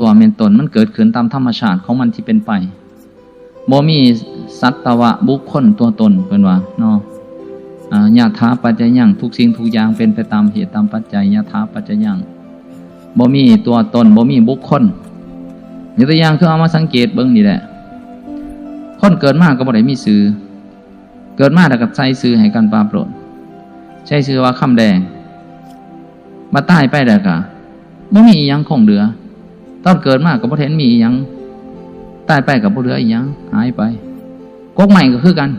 ຕົວແມ່ນຕົນ ມັນເກີດຂຶ້ນຕາມທຳມະຊາດຂອງມັນທີ່ເປັນໄປ. ບໍ່ມີສັດຕະວະບຸກຄົນຕົວຕົນ ເພິ່ນວ່າເນາະ. ອາ ຍະຖາປັດຈະຍັງ ທຸກສິ່ງທຸກຢ່າງເປັນໄປຕາມເຫດຕາມປັດໄຈ ຍະຖາປັດຈະຍັງ. ບໍ່ມີຕົວຕົນ ບໍ່ມີບຸກຄົນ. ຍົກຕົວຢ່າງຄືເຮົາມາສັງເກດເບິ່ງນີ້ແຫຼະ. ຄົນເກີດມາກໍບໍ່ໄດ້ມີຊື່. ເກີດມາແລ້ວກໍໃສ່ຊື່ໃຫ້ກັນປາໂປດ ໃສ່ຊື່ວ່າຄຳແດງ. ມາຕາຍໄປແລ້ວກໍບໍ່ມີອີ່ຫຍັງຄົງເຫຼືອ. ຕອນເກີດມາກໍບໍ່ເຫັນມີອີ່ຫຍັງ, ຕາຍໄປກໍບໍ່ເຫຼືອອີ່ຫຍັງ, ຫາຍໄປ. ກົກໄມ້ກໍຄືກັນ,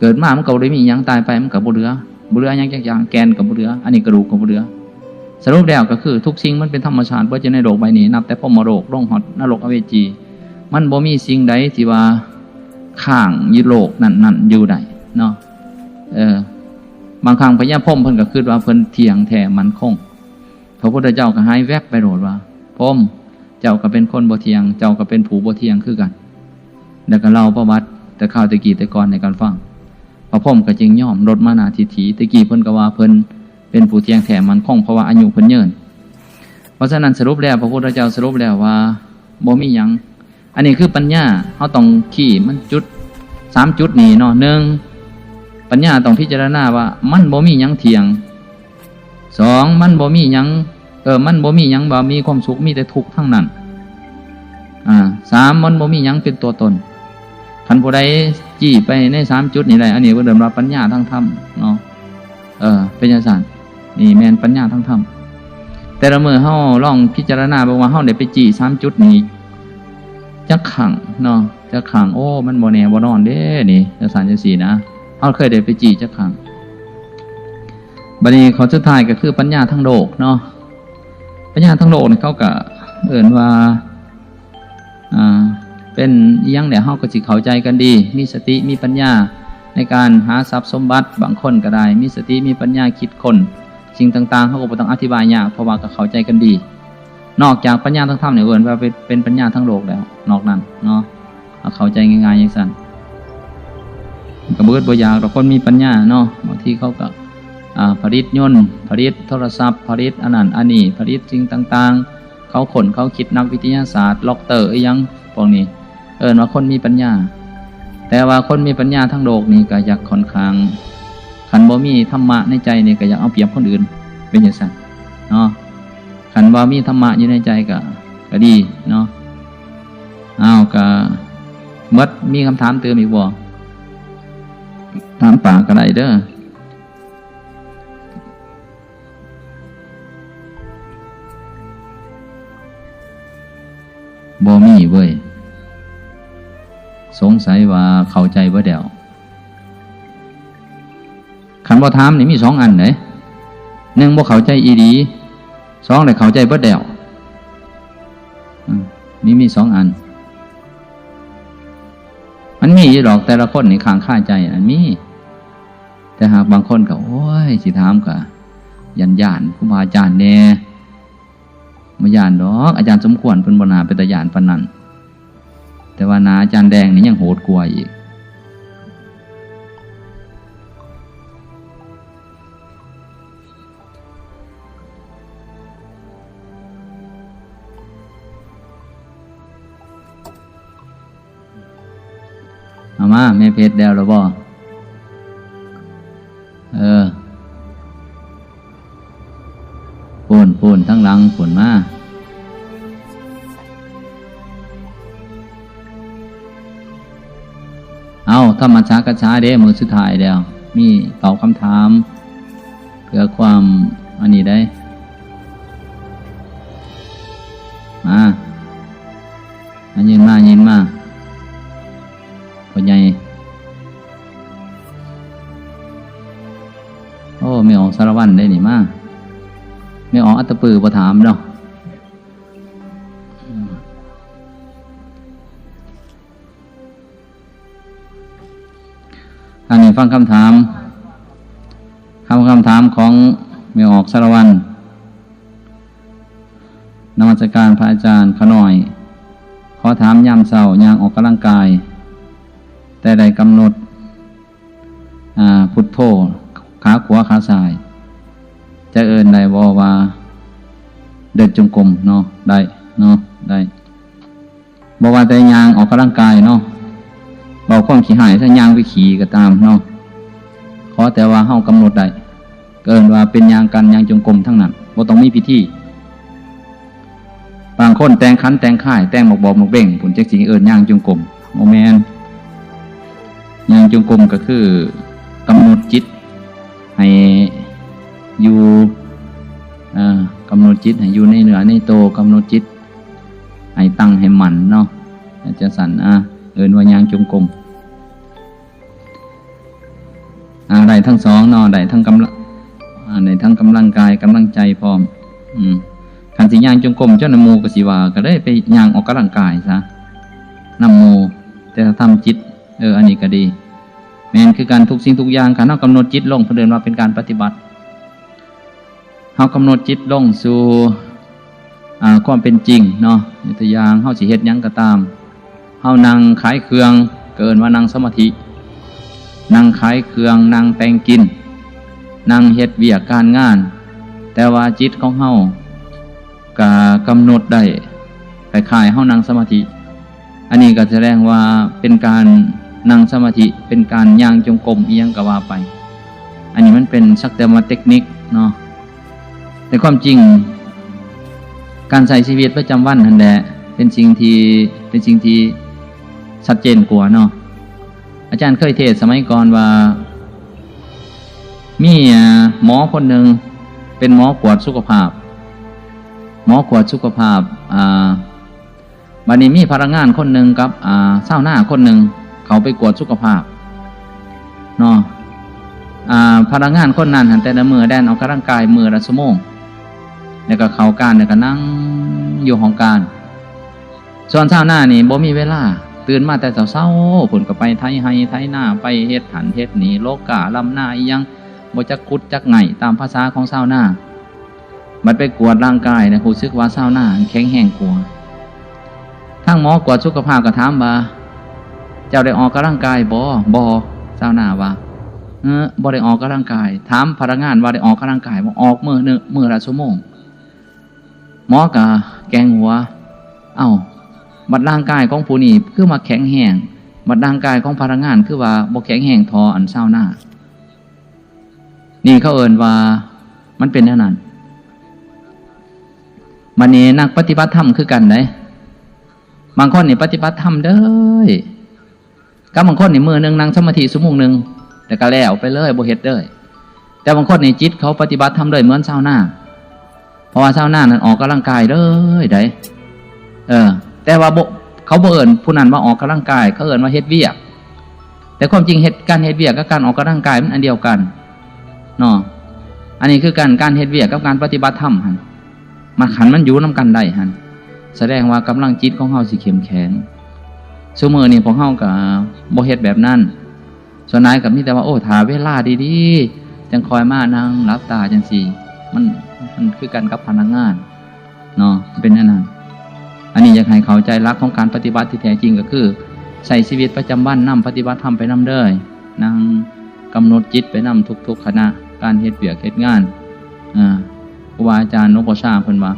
ເກີດມາມັນກໍບໍ່ໄດ້ມີຫຍັງ, ຕາຍໄປມັນກໍບໍ່ເຫຼືອ, ບໍ່ເຫຼືອຫຍັງຈັກຢ່າງ, ແກ່ນກໍບໍ່ເຫຼືອ, ອັນນີ້ກະດູກກໍບໍ່ເຫຼືອ. ສະຫຼຸບແລ້ວກໍຄືທຸກສິ່ງມັນເປັນທຳມະຊາດເບິດຢູ່ໃນໂລກໃບນີ້, ນັບແຕ່ພົມມະໂລກລົງຮອດນະລົກອະເວຈີ, ມັນບໍ່ມີສິ່ງໃດທີ່ວ່າຄ້າງຢູ່ໂລກນັ້ນໆຢູ່ໄດ້ເນາະ. ເອີ ບາງຄັ້ງພະຍາພົມເພິ່ນກໍຄິດວ່າເພິ່ນທ່ຽງແທ້ໝັ້ນຄົງ. ພະພຸດທະເຈົ້າກໍຫາຍແວັບໄປໂລດວ່າ ພົມ, ເຈົ້າກໍເປັນຄົນບໍ່ທ່ຽງ, ເຈົ້າກໍເປັນຜູ້ບໍ່ທ່ຽງຄືກັນ. ແລ້ວກໍເລົ່າປະຫວັດແຕ່ຄາວແຕ່ກີ້ແຕ່ກ່ອນໃຫ້ກັນຟັງ. ພະພົມກໍຈຶ່ງຍອມລົດມານາທິດຖິ. ແຕ່ກີ້ເພິ່ນກໍວ່າເພິ່ນເປັນຜູ້ທ່ຽງແທ້ໝັ້ນຄົງ ເພາະວ່າອາຍຸເພິ່ນຍືນ. ເພາະສະນັ້ນ ສະຫຼຸບແລ້ວ ພະພຸດທະເຈົ້າສະຫຼຸບແລ້ວວ່າບໍ່ມີຫຍັງ. ອັນນີ້ຄືປັນຍາ, ເຮົາຕ້ອງຂີ້ມັນຈຸດສາມຈຸດນີ້ເນາະ. ໜຶ່ງ, ປັນຍາຕ້ອງພິຈາລະນາວ່າມັນບໍ່ມີຫຍັງທ່ຽງ. ສອງ, ມັນບໍ່ມີຫຍັງ, ເອີ, ມັນບໍ່ມີຫຍັງວ່າມີຄວາມສຸກ, ມີແຕ່ທຸກທັງນັ້ນ. ອາ, ສາມ, ມັນບໍ່ມີຫຍັງເປັນຕົວຕົນ. ຄັນຜູ້ໃດຈີ້ໄປໃນສາມຈຸດນີ້ໄດ້, ອັນນີ້ເພິ່ນເອີ້ນວ່າປັນຍາທາງທຳເນາະ. ເອີ, ເປັນຈັ່ງຊັ້ນ. ນີ້ແມ່ນປັນຍາທາງທຳ. ແຕ່ລະມື້ເຮົາລອງພິຈາລະນາເບິ່ງວ່າເຮົາໄດ້ໄປຈີ້ສາມຈຸດນີ້ຈັກຄັ້ງເນາະ, ຈັກຄັ້ງ. ໂອ້, ມັນບໍ່ແນ່ບໍ່ນອນເດ້ນີ້, ຈັ່ງຊັ້ນຈັ່ງຊີ້ນະ. ເຮົາເຄີຍໄດ້ໄປຈີ້ຈັກຄັ້ງ? ບັດນີ້ຂໍ້ສຸດທ້າຍກໍຄືປັນຍາທາງໂລກເນາະ. ປັນຍາທາງໂລກນີ້ເຂົາກໍເອີ້ນວ່າ ອ່າ ເປັນອີ່ຫຍັງແຫຼະ ເຮົາກໍຊິເຂົ້າໃຈກັນດີ, ມີສະຕິ ມີປັນຍາໃນການຫາຊັບສົມບັດ. ບາງຄົນກໍໄດ້ມີສະຕິ ມີປັນຍາຄິດຄົ້ນສິ່ງຕ່າງໆ, ເຮົາກໍບໍ່ຕ້ອງອະທິບາຍຍາກ ເພາະວ່າກໍເຂົ້າໃຈກັນດີ. ນອກຈາກປັນຍາທາງທຳນີ້ ເອີ້ນວ່າເປັນ ເປັນປັນຍາທາງໂລກແລ້ວ, ນອກນັ້ນເນາະ ເຂົ້າໃຈງ່າຍໆຈັ່ງຊັ້ນ ກໍບໍ່ອຶດບໍ່ຢາກດອກ. ຄົນມີປັນຍາເນາະ ບາງທີເຂົາກໍ ອ່າ ຜະລິດຍົນ, ຜະລິດໂທລະສັບ, ຜະລິດອັນນັ້ນອັນນີ້, ຜະລິດສິ່ງຕ່າງໆ. ເຂົາຄົ້ນເຂົາຄິດ, ນັກວິທະຍາສາດ, ດັອກເຕີ ອີ່ຫຍັງພວກນີ້ ເອີ້ນວ່າຄົນມີປັນຍາ. ແຕ່ວ່າຄົນມີປັນຍາທາງໂລກນີ້ກໍຢາກຂ້ອນຂ້າງ, ຄັນບໍ່ມີທຳມະໃນໃຈນີ້ກໍຢາກເອົາປຽບຄົນອື່ນ, ເປັນຈັ່ງຊັ້ນເນາະ. ຄັນວ່າມີທຳມະຢູ່ໃນໃຈກໍ ກໍດີເນາະ. ອ້າວ ກໍໝົດ, ມີຄຳຖາມຕື່ມອີກບໍ່? ຖາມປາກໍໄດ້ເດີ້. ບໍ່ມີເວີຍ, ສົງໄສວ່າເຂົ້າໃຈເບິດແລ້ວ. ຄັນບໍ່ຖາມນີ້ມີສອງອັນເດ້, ໜຶ່ງບໍ່ເຂົ້າໃຈອີ່ຫຼີ, ສອງໄດ້ເຂົ້າໃຈເບິດແລ້ວ. ອືມ ມີ ມີສອງອັນ. ມັນມີຢູ່ດອກ, ແຕ່ລະຄົນນີ້ຄ້າງຄາໃຈນັ້ນມີ. ແຕ່ຫາກບາງຄົນກໍ ໂອ້ຍ ຊິຖາມກໍຢ້ານໆ ຄູບາອາຈານແດ່. ບໍ່ຢ້ານດອກ, ອາຈານສົມຄວນເພິ່ນບໍ່ໜ້າເປັນຕາຢ້ານປານນັ້ນ, ແຕ່ວ່າໜ້າອາຈານແດງນີ້ຍັງໂຫດກວ່າອີກ. ເອົາມາ ແມ່ເພັດແລ້ວລະບໍ່? ເອີ ພຸ້ນໆ ທາງຫຼັງພຸ້ນມາ. ເອົາ ທຳມະສັກກະສາເດ້ ມື້ສຸດທ້າຍແລ້ວ ມີຕອບຄຳຖາມເພື່ອຄວາມອັນນີ້ໄດ໋. ມາ ມາ ຢືນມາ ຢືນມາ ພໍ່ໃຫຍ່. ໂອ້ ແມ່ອອກສາລະວັນໄດ໋ນີ້ ມາ ແມ່ອອກອັດຕະປືບໍ່ຖາມເນາະ. ອັນນີ້ຟັງຄຳຖາມ, ຄຳ, ຄຳຖາມຂອງແມ່ອອກສາລະວັນ. ນະມັດສະການພະອາຈານຂ້ານ້ອຍ. ຂໍຖາມ ຍາມເຊົ້າຍ່າງອອກກຳລັງກາຍ ແຕ່ໄດ້ກຳນົດ ອ່າ ພຸດໂທ ຂາຂວາຂາຊ້າຍ ຈະເອີ້ນໄດ້ບໍ່ວ່າເດີນຈົງກົມເນາະ? ໄດ້ເນາະ. ບໍ່ວ່າແຕ່ຍ່າງອອກກຳລັງກາຍເນາະ, ເວົ້າຄວາມຂີ້ຮ້າຍຊະ ຍ່າງໄປຂີ້ກໍຕາມເນາະ, ຂໍແຕ່ວ່າເຮົາກຳນົດໄດ້ ກໍເອີ້ນວ່າເປັນຍ່າງການຍ່າງຈົງກົມທັງນັ້ນ, ບໍ່ຕ້ອງມີພິທີ. ບາງຄົນແຕ່ງຂັນແຕ່ງຄ້າຍ ແຕ່ງໝາກບອກໝາກເບັງພຸ້ນ ຈັກຊິເອີ້ນຍ່າງຈົງກົມ, ບໍ່ແມ່ນ. ຍ່າງຈົງກົມກໍຄືກຳນົດຈິດໃຫ້ຢູ່ ເອີ ກຳນົດຈິດໃຫ້ຢູ່ໃນເນື້ອໃນໂຕ, ກຳນົດຈິດໃຫ້ຕັ້ງໃຫ້ໝັ້ນເນາະ, ຈັ່ງຊັ້ນນະ ເອີ້ນວ່າຍ່າງຈົງກົມ. ອາ ໄດ້ທັງສອງເນາະ, ໄດ້ທັງກຳລັງ ອາ ໄດ້ທັງກຳລັງກາຍ ກຳລັງໃຈພ້ອມ. ອືມ ຄັນຊິຍ່າງຈົງກົມຈົນນຳໝູ່ກໍຊິວ່າ ກໍເລີຍໄປຍ່າງອອກກຳລັງກາຍຊະນຳໝູ່, ແຕ່ຖ້າທຳຈິດ ເອີ ອັນນີ້ກໍດີ. ແມ່ນຄືກັນ, ທຸກສິ່ງທຸກຢ່າງ ຄັນເຮົາກຳນົດຈິດລົງ ເພິ່ນເອີ້ນວ່າເປັນການປະຕິບັດ. ເຮົາກຳນົດຈິດລົງສູ່ ອາ ຄວາມເປັນຈິງເນາະ, ຍົກຕົວຢ່າງ ເຮົາຊິເຮັດຫຍັງກໍຕາມ, ເຮົານັ່ງຂາຍເຄື່ອງ ກໍເອີ້ນວ່ານັ່ງສະມາທິ, ນັ່ງຂາຍເຄື່ອງ, ນັ່ງແຕ່ງກິນ, ນັ່ງເຮັດວຽກການງານ, ແຕ່ວ່າຈິດຂອງເຮົາກະກຳນົດໄດ້ ຄ້າຍໆເຮົານັ່ງສະມາທິ. ອັນນີ້ກໍສະແດງວ່າເປັນການນັ່ງສະມາທິ, ເປັນການຍ່າງຈົງກົມອີ່ຫຍັງກໍວ່າໄປ. ອັນນີ້ມັນເປັນສັກແຕ່ວ່າເຕັກນິກເນາະ, ແຕ່ຄວາມຈິງການໃຊ້ຊີວິດປະຈຳວັນຫັ້ນແຫຼະ ເປັນສິ່ງທີ່ ເປັນສິ່ງທີ່ຊັດເຈນກວ່າເນາະ. ອາຈານເຄີຍເທດສະໄໝກ່ອນວ່າ ມີ ເອີ ໝໍຄົນໜຶ່ງ ເປັນໝໍກວດສຸຂະພາບ, ໝໍກວດສຸຂະພາບ ອາ ບັດນີ້ມີພະນັກງານຄົນໜຶ່ງກັບ ອາ ຊາວນາຄົນໜຶ່ງ ເຂົ້າໄປກວດສຸຂະພາບເນາະ. ອາ ພະນັກງານຄົນນັ້ນຫັ້ນ ແຕ່ລະມື້ແລ່ນອອກກຳລັງກາຍມື້ລະຊົ່ວໂມງ, ແລ້ວກໍເຂົ້າການ ແລ້ວກໍນັ່ງຢູ່ຫ້ອງການ. ສ່ວນຊາວນານີ້ບໍ່ມີເວລາ, ຕື່ນມາແຕ່ເຊົ້າໆພຸ້ນ ກໍໄປໄຖໄຮ່ໄຖນາ, ໄປເຮັດຫັ້ນເຮັດນີ້, ໂລກກາລຳນາອີ່ຫຍັງ, ບໍ່ຈັກຂຸດຈັກໄຫງ່ ຕາມພາສາຂອງຊາວນາ. ບັດໄປກວດຮ່າງກາຍແລ້ວ ຮູ້ສຶກວ່າຊາວນາແຂງແຮງກວ່າ. ທາງໝໍກວດສຸຂະພາບກໍຖາມວ່າ ເຈົ້າໄດ້ອອກກຳລັງກາຍບໍ່? ບໍ່, ຊາວນາວ່າ. ເອີ ບໍ່ໄດ້ອອກກຳລັງກາຍ. ຖາມພະນັກງານວ່າໄດ້ອອກກຳລັງກາຍບໍ່? ອອກມື້ໜຶ່ງ ມື້ລະຊົ່ວໂມງ. ໝໍກໍແກ່ງຫົວ. ເອົ້າ, ບັດຮ່າງກາຍຂອງຜູ້ນີ້ຄືວ່າແຂງແຮງ, ບັດຮ່າງກາຍຂອງພະນັກງານຄືວ່າບໍ່ແຂງແຮງທໍ່ອັນຊາວນາ. ນີ້ເຂົາເອີ້ນວ່າມັນເປັນແນວນັ້ນ. ບັດນີ້ນັກປະຕິບັດທຳຄືກັນເດ້. ບາງຄົນນີ້ປະຕິບັດທຳເດີ້ ກັບບາງຄົນນີ້ມື້ໜຶ່ງນັ່ງສະມາທິຊົ່ວໂມງໜຶ່ງ ແລ້ວກໍແລ້ວໄປເລີຍ ບໍ່ເຮັດເລີຍ. ແຕ່ບາງຄົນນີ້ຈິດເຂົາປະຕິບັດທຳເລີຍ ເໝືອນຊາວນາ. ເພາະວ່າຊາວນານັ້ນອອກກຳລັງກາຍເລີຍໃດ໋. ເອີ ແຕ່ວ່າບໍ່ ເຂົາບໍ່ເອີ້ນຜູ້ນັ້ນວ່າອອກກຳລັງກາຍ, ເຂົາເອີ້ນວ່າເຮັດວຽກ. ແຕ່ຄວາມຈິງເຮັດ ການເຮັດວຽກກັບການອອກກຳລັງກາຍມັນອັນດຽວກັນເນາະ. ອັນນີ້ຄືກັນ, ການເຮັດວຽກກັບການປະຕິບັດທຳຫັ້ນ ມັນ ຄັນມັນຢູ່ນຳກັນໄດ້ຫັ້ນ ສະແດງວ່າກຳລັງຈິດຂອງເຮົາຊິເຂັ້ມແຂງ. ຊຸມື້ນີ້ພວກເຮົາກໍບໍ່ເຮັດແບບນັ້ນ. ສ່ວນຫຼາຍກໍມີແຕ່ວ່າ ໂອ້ ຖ້າເວລາດີໆ ຈັ່ງຄ່ອຍມານັ່ງຫຼັບຕາຈັ່ງຊີ້. ມັນ ມັນຄືກັນກັບພະນັກງານເນາະ, ເປັນແນວນັ້ນ. ອັນນີ້ຢາກໃຫ້ເຂົ້າໃຈຫຼັກຂອງການປະຕິບັດທີ່ແທ້ຈິງ ກໍຄືໃຊ້ຊີວິດປະຈຳວັນນຳ, ປະຕິບັດທຳໄປນຳເດີ, ນັ່ງກຳນົດຈິດໄປນຳທຸກໆຂະນະການເຮັດວຽກເຮັດງານ. ອາ ຄູບາອາຈານ ຫຼວງພໍ່ຊາເພິ່ນວ່າ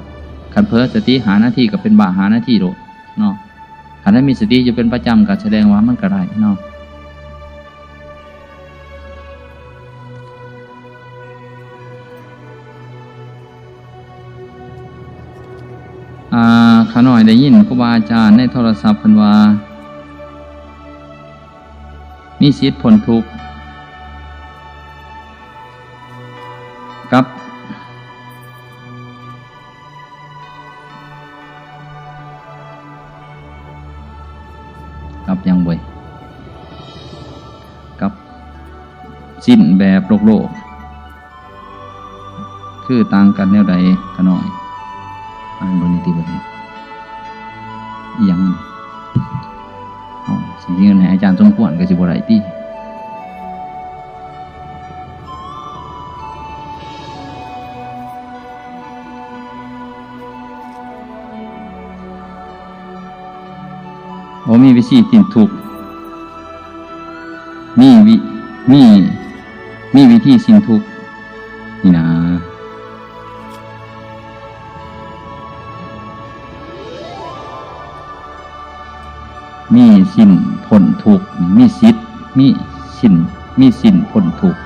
ຄັນເຜີສະຕິຫ້ານາທີ ກໍເປັນບ້າຫ້ານາທີໂລດເນາະ. ຄັນໃຫ້ມີສະຕິຢູ່ເປັນປະຈຳ ກໍສະແດງວ່າມັນກໍໄດ້ເນາະ. ອາ ຂ້ານ້ອຍໄດ້ຍິນຄູບາອາຈານໃນໂທລະສັບເພິ່ນວ່າ ມີສິດພົ້ນທຸກກັບ ກັບຫຍັງເວີຍ? ກັບສິ້ນແບບໂລກໆ ຄືຕ່າງກັນແນວໃດ? ຂ້ານ້ອຍ ອ່ານເບິ່ງນີ້ຕິເບິ່ງ ອີ່ຫຍັງ? ເອົ້າ ຊິເງິນໃຫ້ອາຈານສົມຄວນກໍຊິບໍ່ໄດ້ຕິ? ບໍ່ມີວິທີສິ້ນທຸກ ມີວິ ມີ ມີວິທີສິ້ນທຸກນີ້ນາ. ມີສິນພົ້ນທຸກ, ມີສິດ, ມີສິນ, ມີສິນພົ້ນທຸກ,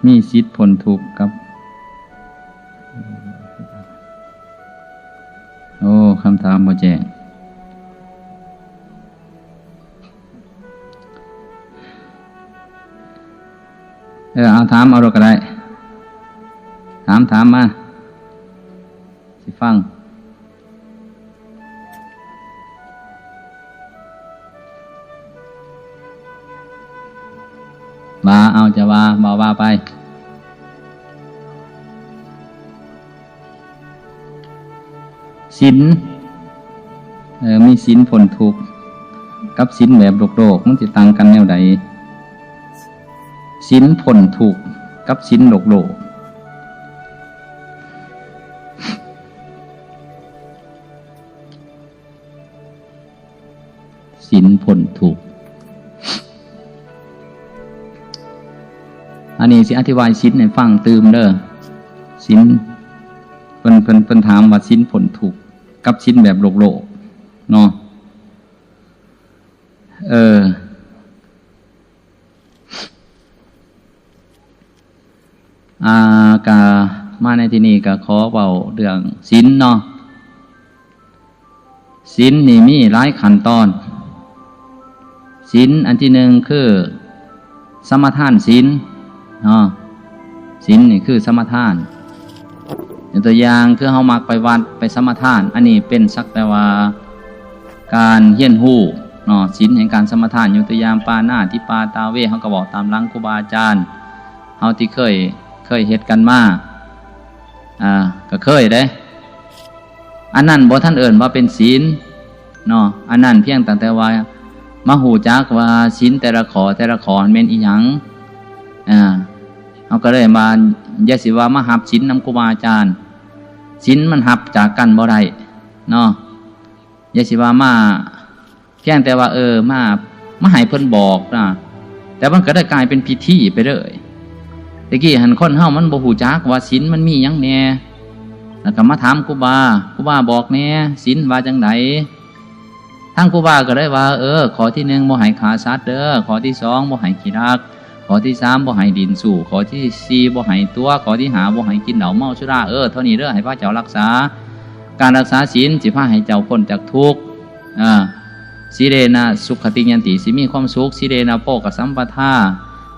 ມີສິດພົ້ນທຸກກັບ ໂອ້ ຄຳຖາມບໍ່ແຈ້ງ. ເອີ ເອົາ ຖາມເອົາໂລດກໍໄດ້. ຖາມ ຖາມມາ ຊິຟັງ. ວ່າ ເອົາ ຈະວ່າ ເວົ້າ ວ່າໄປ. ສິນ ເອີ ມີສິນພົ້ນທຸກກັບສິນແບບໂລກໆ ມັນຊິຕ່າງກັນແນວໃດ? ສິນພົ້ນທຸກກັບສິນໂລກໆ. ສິນພົ້ນທຸກ. ອັນນີ້ຊິອະທິບາຍສິນໃຫ້ຟັງຕື່ມເດີ. ສິນ ເພິ່ນ ເພິ່ນ ເພິ່ນຖາມວ່າສິນພົ້ນທຸກກັບສິນແບບໂລກໆເນາະ. ເອີ ອ່າ ກະມາໃນທີ່ນີ້ກະຂໍເວົ້າເລື່ອງສິນເນາະ. ສິນນີ້ມີຫຼາຍຂັ້ນຕອນ. ສິນອັນທີໜຶ່ງຄືສະມາທານສິນເນາະ. ສິນນີ້ຄືສະມາທານ. ຍົກຕົວຢ່າງຄືເຮົາມັກໄປວັດໄປສະມາທານ, ອັນນີ້ເປັນສັກແຕ່ວ່າການຮຽນຮູ້ເນາະ, ສິນແຫ່ງການສະມາທານ. ຍົກຕົວຢ່າງປານາຕິປາຕາເວ ເຮົາກໍເວົ້າຕາມຫຼັງຄູບາອາຈານເຮົາທີ່ເຄີຍ ເຄີຍເຮັດກັນມາ, ອ່າ ກໍເຄີຍເດ້. ອັນນັ້ນບໍ່ທັນເອີ້ນວ່າເປັນສິນເນາະ, ອັນນັ້ນພຽງຕັ້ງແຕ່ວ່າມາຮູ້ຈັກວ່າສິນແຕ່ລະຂໍ້ ແຕ່ລະຂໍ້ຫັ້ນແມ່ນອີ່ຫຍັງ. ອ່າ ເຮົາກໍເລີຍວ່າ ຢ່າຊິວ່າມາຮັບສິນນຳຄູບາອາຈານ, ສິນມັນຮັບຈາກກັນບໍ່ໄດ້ເນາະ. ຢ່າຊິວ່າມາ ພຽງແຕ່ວ່າ ເອີ ມາ ມາໃຫ້ເພິ່ນບອກນະ, ແຕ່ມັນກໍໄດ້ກາຍເປັນພິທີໄປເລີຍ. ແຕ່ກີ້ຫັ້ນຄົນເຮົາມັນບໍ່ຮູ້ຈັກວ່າສິນມັນມີຫຍັງແດ່, ແລ້ວກໍມາຖາມຄູບາ, ຄູບາບອກແດ່ ສິນວ່າຈັ່ງໃດ? ທາງຄູບາກໍໄດ້ວ່າ ເອີ ຂໍ້ທີໜຶ່ງ ບໍ່ໃຫ້ຂ້າສັດເດີ, ຂໍ້ທີສອງ ບໍ່ໃຫ້ຂີ້ລັກ, ຂໍ້ທີສາມ ບໍ່ໃຫ້ດິ້ນສູ້, ຂໍ້ທີສີ່ ບໍ່ໃຫ້ຕົວະ, ຂໍ້ທີຫ້າ ບໍ່ໃຫ້ກິນເຫຼົ້າເມົາສຸລາ. ເອີ ເທົ່ານີ້ເດີ ໃຫ້ພາເຈົ້າລັກສາ. ການລັກສາສິນຊິພາໃຫ້ເຈົ້າພົ້ນຈາກທຸກ. ເອີ ສີເລນະສຸຂະຕິຍັນຕິ ຊິມີຄວາມສຸກ, ສີເລນະໂພກະສຳປະທາ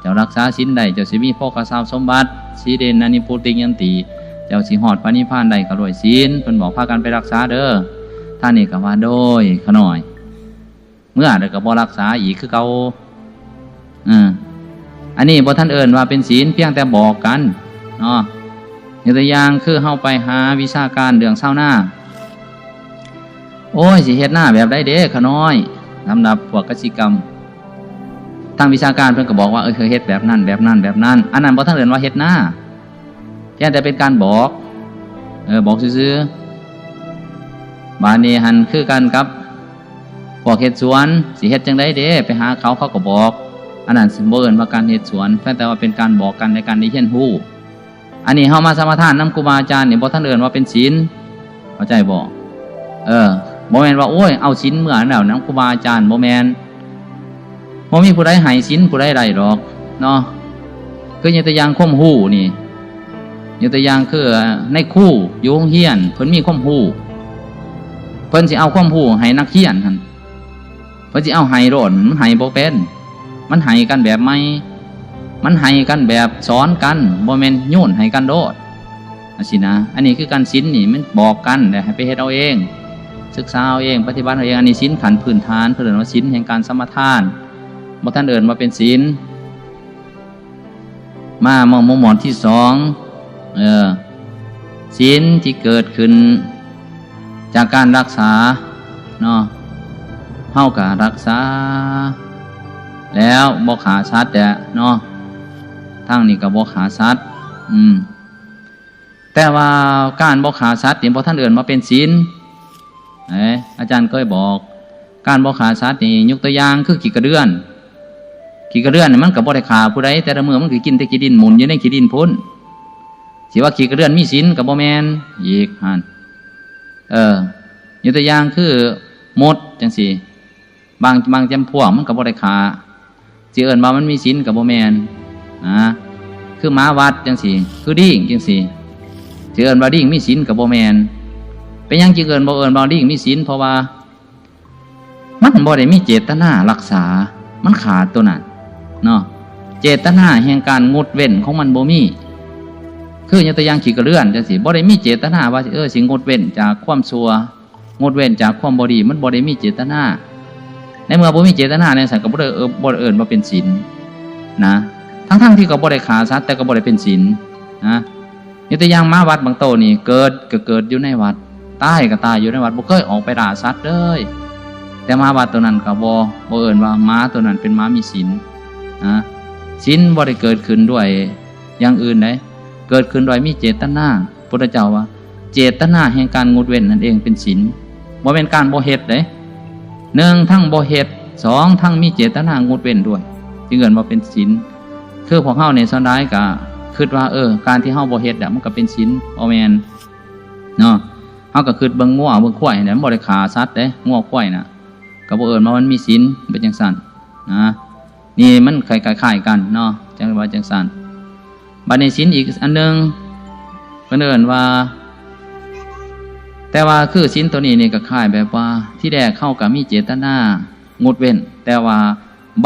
ເຈົ້າລັກສາສິນໄດ້ ເຈົ້າຊິມີໂພຄະຊັບສົມບັດ, ສີເລນະນິບພຸຕິຍັນຕິ ເຈົ້າຊິຮອດພະນິບພານໄດ້ກໍດ້ວຍສິນ. ເພິ່ນບອກພາກັນໄປລັກສາເດີ. ທ່ານນີ້ກໍວ່າ ໂດຍ ຂ້ານ້ອຍ. ເມື່ອໃດກໍບໍ່ລັກສາອີກຄືເກົ່າ. ເອີ ອັນນີ້ບໍ່ທັນເອີ້ນວ່າເປັນສິນ, ພຽງແຕ່ບອກກັນເນາະ. ຍົກຕົວຢ່າງຄືເຮົາໄປຫາວິຊາການເລື່ອງຊາວນາ, ໂອ້ຍ ຊິເຮັດນາແບບໃດເດ້ ຂ້ານ້ອຍ? ສຳລັບພວກກະສິກຳ, ທາງວິຊາການເພິ່ນກໍບອກວ່າ ເອີ ເຮັດແບບນັ້ນ ແບບນັ້ນ ແບບນັ້ນ. ອັນນັ້ນບໍ່ທັນເອີ້ນວ່າເຮັດນາ. ພຽງແຕ່ເປັນການບອກ ເອີ ບອກຊື່ໆ. ບາດນີ້ຫັ້ນຄືກັນກັບພວກເຮັດສວນ, ຊິເຮັດຈັ່ງໃດເດ້ ໄປຫາເຂົາ ເຂົາກໍບອກ. ອັນນັ້ນຊິບໍ່ເອີ້ນວ່າການເຮັດສວນ, ພຽງແຕ່ວ່າເປັນການບອກກັນ ໃນການໄດ້ຮຽນຮູ້. ອັນນີ້ເຮົາມາສະມາທານນຳຄູບາອາຈານນີ້ ບໍ່ທັນເອີ້ນວ່າເປັນສິນ. ເຂົ້າໃຈບໍ່? ເອີ ບໍ່ແມ່ນວ່າ ໂອ້ຍ ເອົາສິນເມືອແລ້ວນຳຄູບາອາຈານ, ບໍ່ແມ່ນ. ບໍ່ມີຜູ້ໃດໃຫ້ສິນຜູ້ໃດໄດ້ດອກເນາະ. ຄືຍົກຕົວຢ່າງຄວາມຮູ້ນີ້, ຍົກຕົວຢ່າງຄືນາຍຄູຢູ່ໂຮງຮຽນ ເພິ່ນມີຄວາມຮູ້, ເພິ່ນຊິເອົາຄວາມຮູ້ໃຫ້ນັກຮຽນຫັ້ນ, ເພິ່ນຊິເອົາໃຫ້ໂລດ, ມັນໃຫ້ບໍ່ເປັນ. ມັນໃຫ້ກັນແບບໃໝ່, ມັນໃຫ້ກັນແບບສອນກັນ, ບໍ່ແມ່ນໂຍນໃຫ້ກັນໂລດ. ຈັ່ງຊີ້ນະ. ອັນນີ້ຄືກັນ, ສິນນີ້ມັນບອກກັນ ແລ້ວໃຫ້ໄປເຮັດເອົາເອງ, ສຶກສາເອົາເອງ, ປະຕິບັດເອົາເອງ. ອັນນີ້ສິນຂັ້ນພື້ນຖານ, ເພິ່ນເອີ້ນວ່າສິນແຫ່ງການສະມາທານ, ບໍ່ທັນເອີ້ນວ່າເປັນສິນ. ມາ ໝວດ ໝວດທີສອງ, ເອີ ສິນທີ່ເກີດຂຶ້ນຈາກການລັກສາເນາະ, ເຮົາກໍລັກສາແລ້ວ ບໍ່ຂ້າສັດແຫຼະເນາະ, ທາງນີ້ກໍບໍ່ຂ້າສັດ. ອືມ ແຕ່ວ່າການບໍ່ຂ້າສັດນີ້ບໍ່ທັນເອີ້ນວ່າເປັນສິນ. ເອີ ອາຈານເຄີຍບອກ, ການບໍ່ຂ້າສັດນີ້ ຍົກຕົວຢ່າງຄືຂີ້ກະເດືອນ. ຂີ້ກະເດືອນນີ້ມັນກໍບໍ່ໄດ້ຂ້າຜູ້ໃດ, ແຕ່ລະມື້ມັນກໍກິນແຕ່ຂີ້ດິນ, ໝູນຢູ່ໃນຂີ້ດິນພຸ້ນ. ຊິວ່າຂີ້ກະເລື່ອນມີສິນກໍບໍ່ແມ່ນອີກຫັ້ນ. ເອີ ຍົກຕົວຢ່າງຄືມົດຈັ່ງຊີ້ ບາງ ບາງຈຳພວກມັນກໍບໍ່ໄດ້ຂ້າ ຊິເອີ້ນວ່າມັນມີສິນກໍບໍ່ແມ່ນນະ. ຄືໝາວັດຈັ່ງຊີ້ ຄືລີງຈັ່ງຊີ້ ຊິເອີ້ນວ່າລີງມີສິນກໍບໍ່ແມ່ນ. ເປັນຫຍັງຈຶ່ງເອີ້ນ ບໍ່ເອີ້ນວ່າລີງມີສິນ? ເພາະວ່າ ມັນບໍ່ໄດ້ມີເຈດຕະນາລັກສາ ມັນຂາດໂຕນັ້ນເນາະ. ເຈດຕະນາແຫ່ງການງົດເວັ້ນຂອງມັນບໍ່ມີ. ຄືຍົກຕົວຢ່າງຂີ້ກະເລື່ອນຈັ່ງຊີ້ ບໍ່ໄດ້ມີເຈດຕະນາວ່າ ເອີ ຊິງົດເວັ້ນຈາກຄວາມຊົ່ວ ງົດເວັ້ນຈາກຄວາມບໍ່ດີ ມັນບໍ່ໄດ້ມີເຈດຕະນາ. ໃນເມື່ອບໍ່ມີເຈດຕະນາແນວຊັ້ນ ກໍບໍ່ໄດ້ ເອີ້ນ ບໍ່ໄດ້ເອີ້ນວ່າເປັນສິນນະ. ທັງໆທີ່ກໍບໍ່ໄດ້ຂ້າສັດ ແຕ່ກໍບໍ່ໄດ້ເປັນສິນນະ. ຍົກຕົວຢ່າງໝາວັດບາງໂຕນີ້ ເກີດກໍເກີດຢູ່ໃນວັດ ຕາຍກໍຕາຍຢູ່ໃນວັດ ບໍ່ເຄີຍອອກໄປລ່າສັດເລີຍ. ແຕ່ໝາວັດໂຕນັ້ນກໍບໍ່ ບໍ່ເອີ້ນວ່າໝາໂຕນັ້ນເປັນໝາມີສິນນະ. ສິນບໍ່ໄດ້ເກີດຂຶ້ນດ້ວຍຢ່າງອື່ນໃດ ເກີດຂຶ້ນດ້ວຍມີເຈດຕະນາ. ພຸດທະເຈົ້າວ່າ ເຈດຕະນາແຫ່ງການງົດເວັ້ນນັ້ນເອງເປັນສິນ ບໍ່ແມ່ນການບໍ່ເຮັດເດ້. ໜຶ່ງ ທັງບໍ່ເຮັດ ສອງ ທັງມີເຈດຕະນາງົດເວັ້ນດ້ວຍ ຈຶ່ງເອີ້ນວ່າເປັນສິນ. ຄືພວກເຮົານີ້ສ່ວນຫຼາຍກໍຄິດວ່າ ເອີ ການທີ່ເຮົາບໍ່ເຮັດນະ ມັນກໍເປັນສິນ ບໍ່ແມ່ນເນາະ. ເຮົາກໍຄິດເບິ່ງງົວເບິ່ງຄວາຍນີ້ ມັນບໍ່ໄດ້ຂ້າສັດເດ້ ງົວຄວາຍນະ ກໍບໍ່ເອີ້ນວ່າມັນມີສິນ ເປັນຈັ່ງຊັ້ນນະ. ນີ້ມັນຄ້າຍໆກັນເນາະ ຈັ່ງວ່າຈັ່ງຊັ້ນ. ບັດນີ້ສິນອີກອັນໜຶ່ງ ເພິ່ນເອີ້ນວ່າ ແຕ່ວ່າຄືສິນໂຕນີ້ນີ້ກໍຄ້າຍແບບວ່າ ທີແລກເຮົາກໍມີເຈດຕະນາງົດເວັ້ນ ແຕ່ວ່າ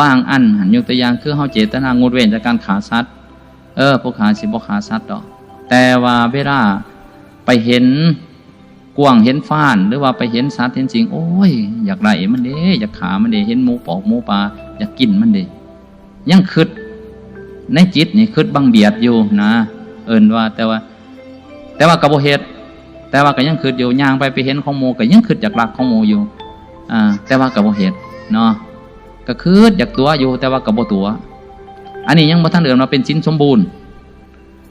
ບາງອັນຫັ້ນ ຍົກຕົວຢ່າງຄືເຮົາເຈດຕະນາງົດເວັ້ນຈາກການຂ້າສັດ ເອີ ຜູ້ຂ້າຊິບໍ່ຂ້າສັດດອກ ແຕ່ວ່າເວລາໄປເຫັນກວາງເຫັນຟານ ຫຼືວ່າໄປເຫັນສັດເຫັນສິ່ງ ໂອ້ຍ ຢາກໄລ່ມັນເດ້ ຢາກຂ້າມັນເດ້ ເຫັນໝູປອກໝູປ່າ ຢາກກິນມັນເດ້. ຍັງຄິດໃນຈິດນີ້ ຄິດບັງບຽດຢູ່ນະ ເອີ້ນວ່າ ແຕ່ວ່າ ແຕ່ວ່າກໍບໍ່ເຮັດ ແຕ່ວ່າກໍຍັງຄິດຢູ່ ຍ່າງໄປ ໄປເຫັນຂອງໝູ່ ກໍຍັງຄິດຢາກລັກຂອງໝູ່ຢູ່ ອາ ແຕ່ວ່າກໍບໍ່ເຮັດເນາະ. ກໍຄິດຢາກຕົວະຢູ່ ແຕ່ວ່າກໍບໍ່ຕົວະ. ອັນນີ້ຍັງບໍ່ທັນເອີ້ນວ່າເປັນສິນສົມບູນ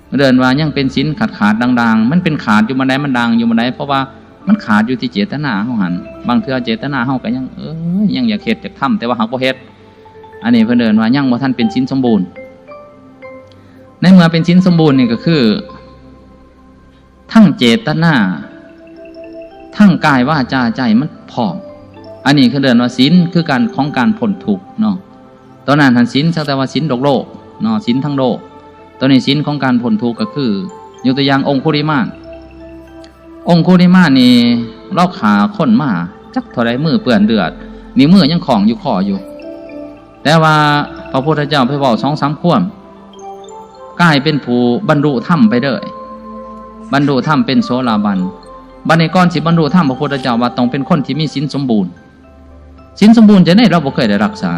ເອີ້ນວ່າຍັງເປັນສິນຂາດໆ ດ່າງໆ ມັນເປັນຂາດຢູ່ບ່ອນໃດ ມັນດ່າງຢູ່ບ່ອນໃດ ເພາະວ່າມັນຂາດຢູ່ທີ່ເຈດຕະນາເຮົາຫັ້ນ. ບາງເທື່ອເຈດຕະນາເຮົາກໍຍັງ ເອີ ຍັງຢາກເຮັດຢາກທຳ ແຕ່ວ່າຫາກບໍ່ເຮັດ. ອັນນີ້ເພິ່ນເອີ້ນວ່າຍັງບໍ່ທັນເປັນສິນສົມບູນ. ໃນເມື່ອເປັນສິນສົມບູນນີ້ກໍຄື ທັງເຈດຕະນາ ທັງກາຍ ວາຈາ ໃຈ ມັນພ້ອມ. ອັນນີ້ເຂົາເອີ້ນວ່າສິນ ຄືການ ຂອງການພົ້ນທຸກເນາະ. ຕອນນັ້ນຫັ້ນສິນສັກແຕ່ວ່າສິນໂລກໆເນາະ ສິນທາງໂລກ. ຕອນນີ້ສິນຂອງການພົ້ນທຸກກໍຄື ຍົກຕົວຢ່າງອົງຄຸລິມານ. ອົງຄຸລິມານນີ້ລາວຂ້າຄົນມາຈັກເທົ່າໃດ ມືເປື້ອນເລືອດ ນິ້ວມືຍັງຂ້ອງຢູ່ຄໍຢູ່. ແຕ່ວ່າພະພຸດທະເຈົ້າໄປເວົ້າສອງສາມຄວາມ ກາຍເປັນຜູ້ບັນລຸທຳໄປເລີຍ ບັນລຸທຳເປັນໂສດາບັນ. ບັດນີ້ກ່ອນຊິບັນລຸທຳ ພະພຸດທະເຈົ້າວ່າຕ້ອງເປັນຄົນທີ່ມີສິນສົມບູນ. ສິນສົມບູນຈັ່ງໃດ ລາວບໍ່ເຄີຍໄດ້ຮັກສາ.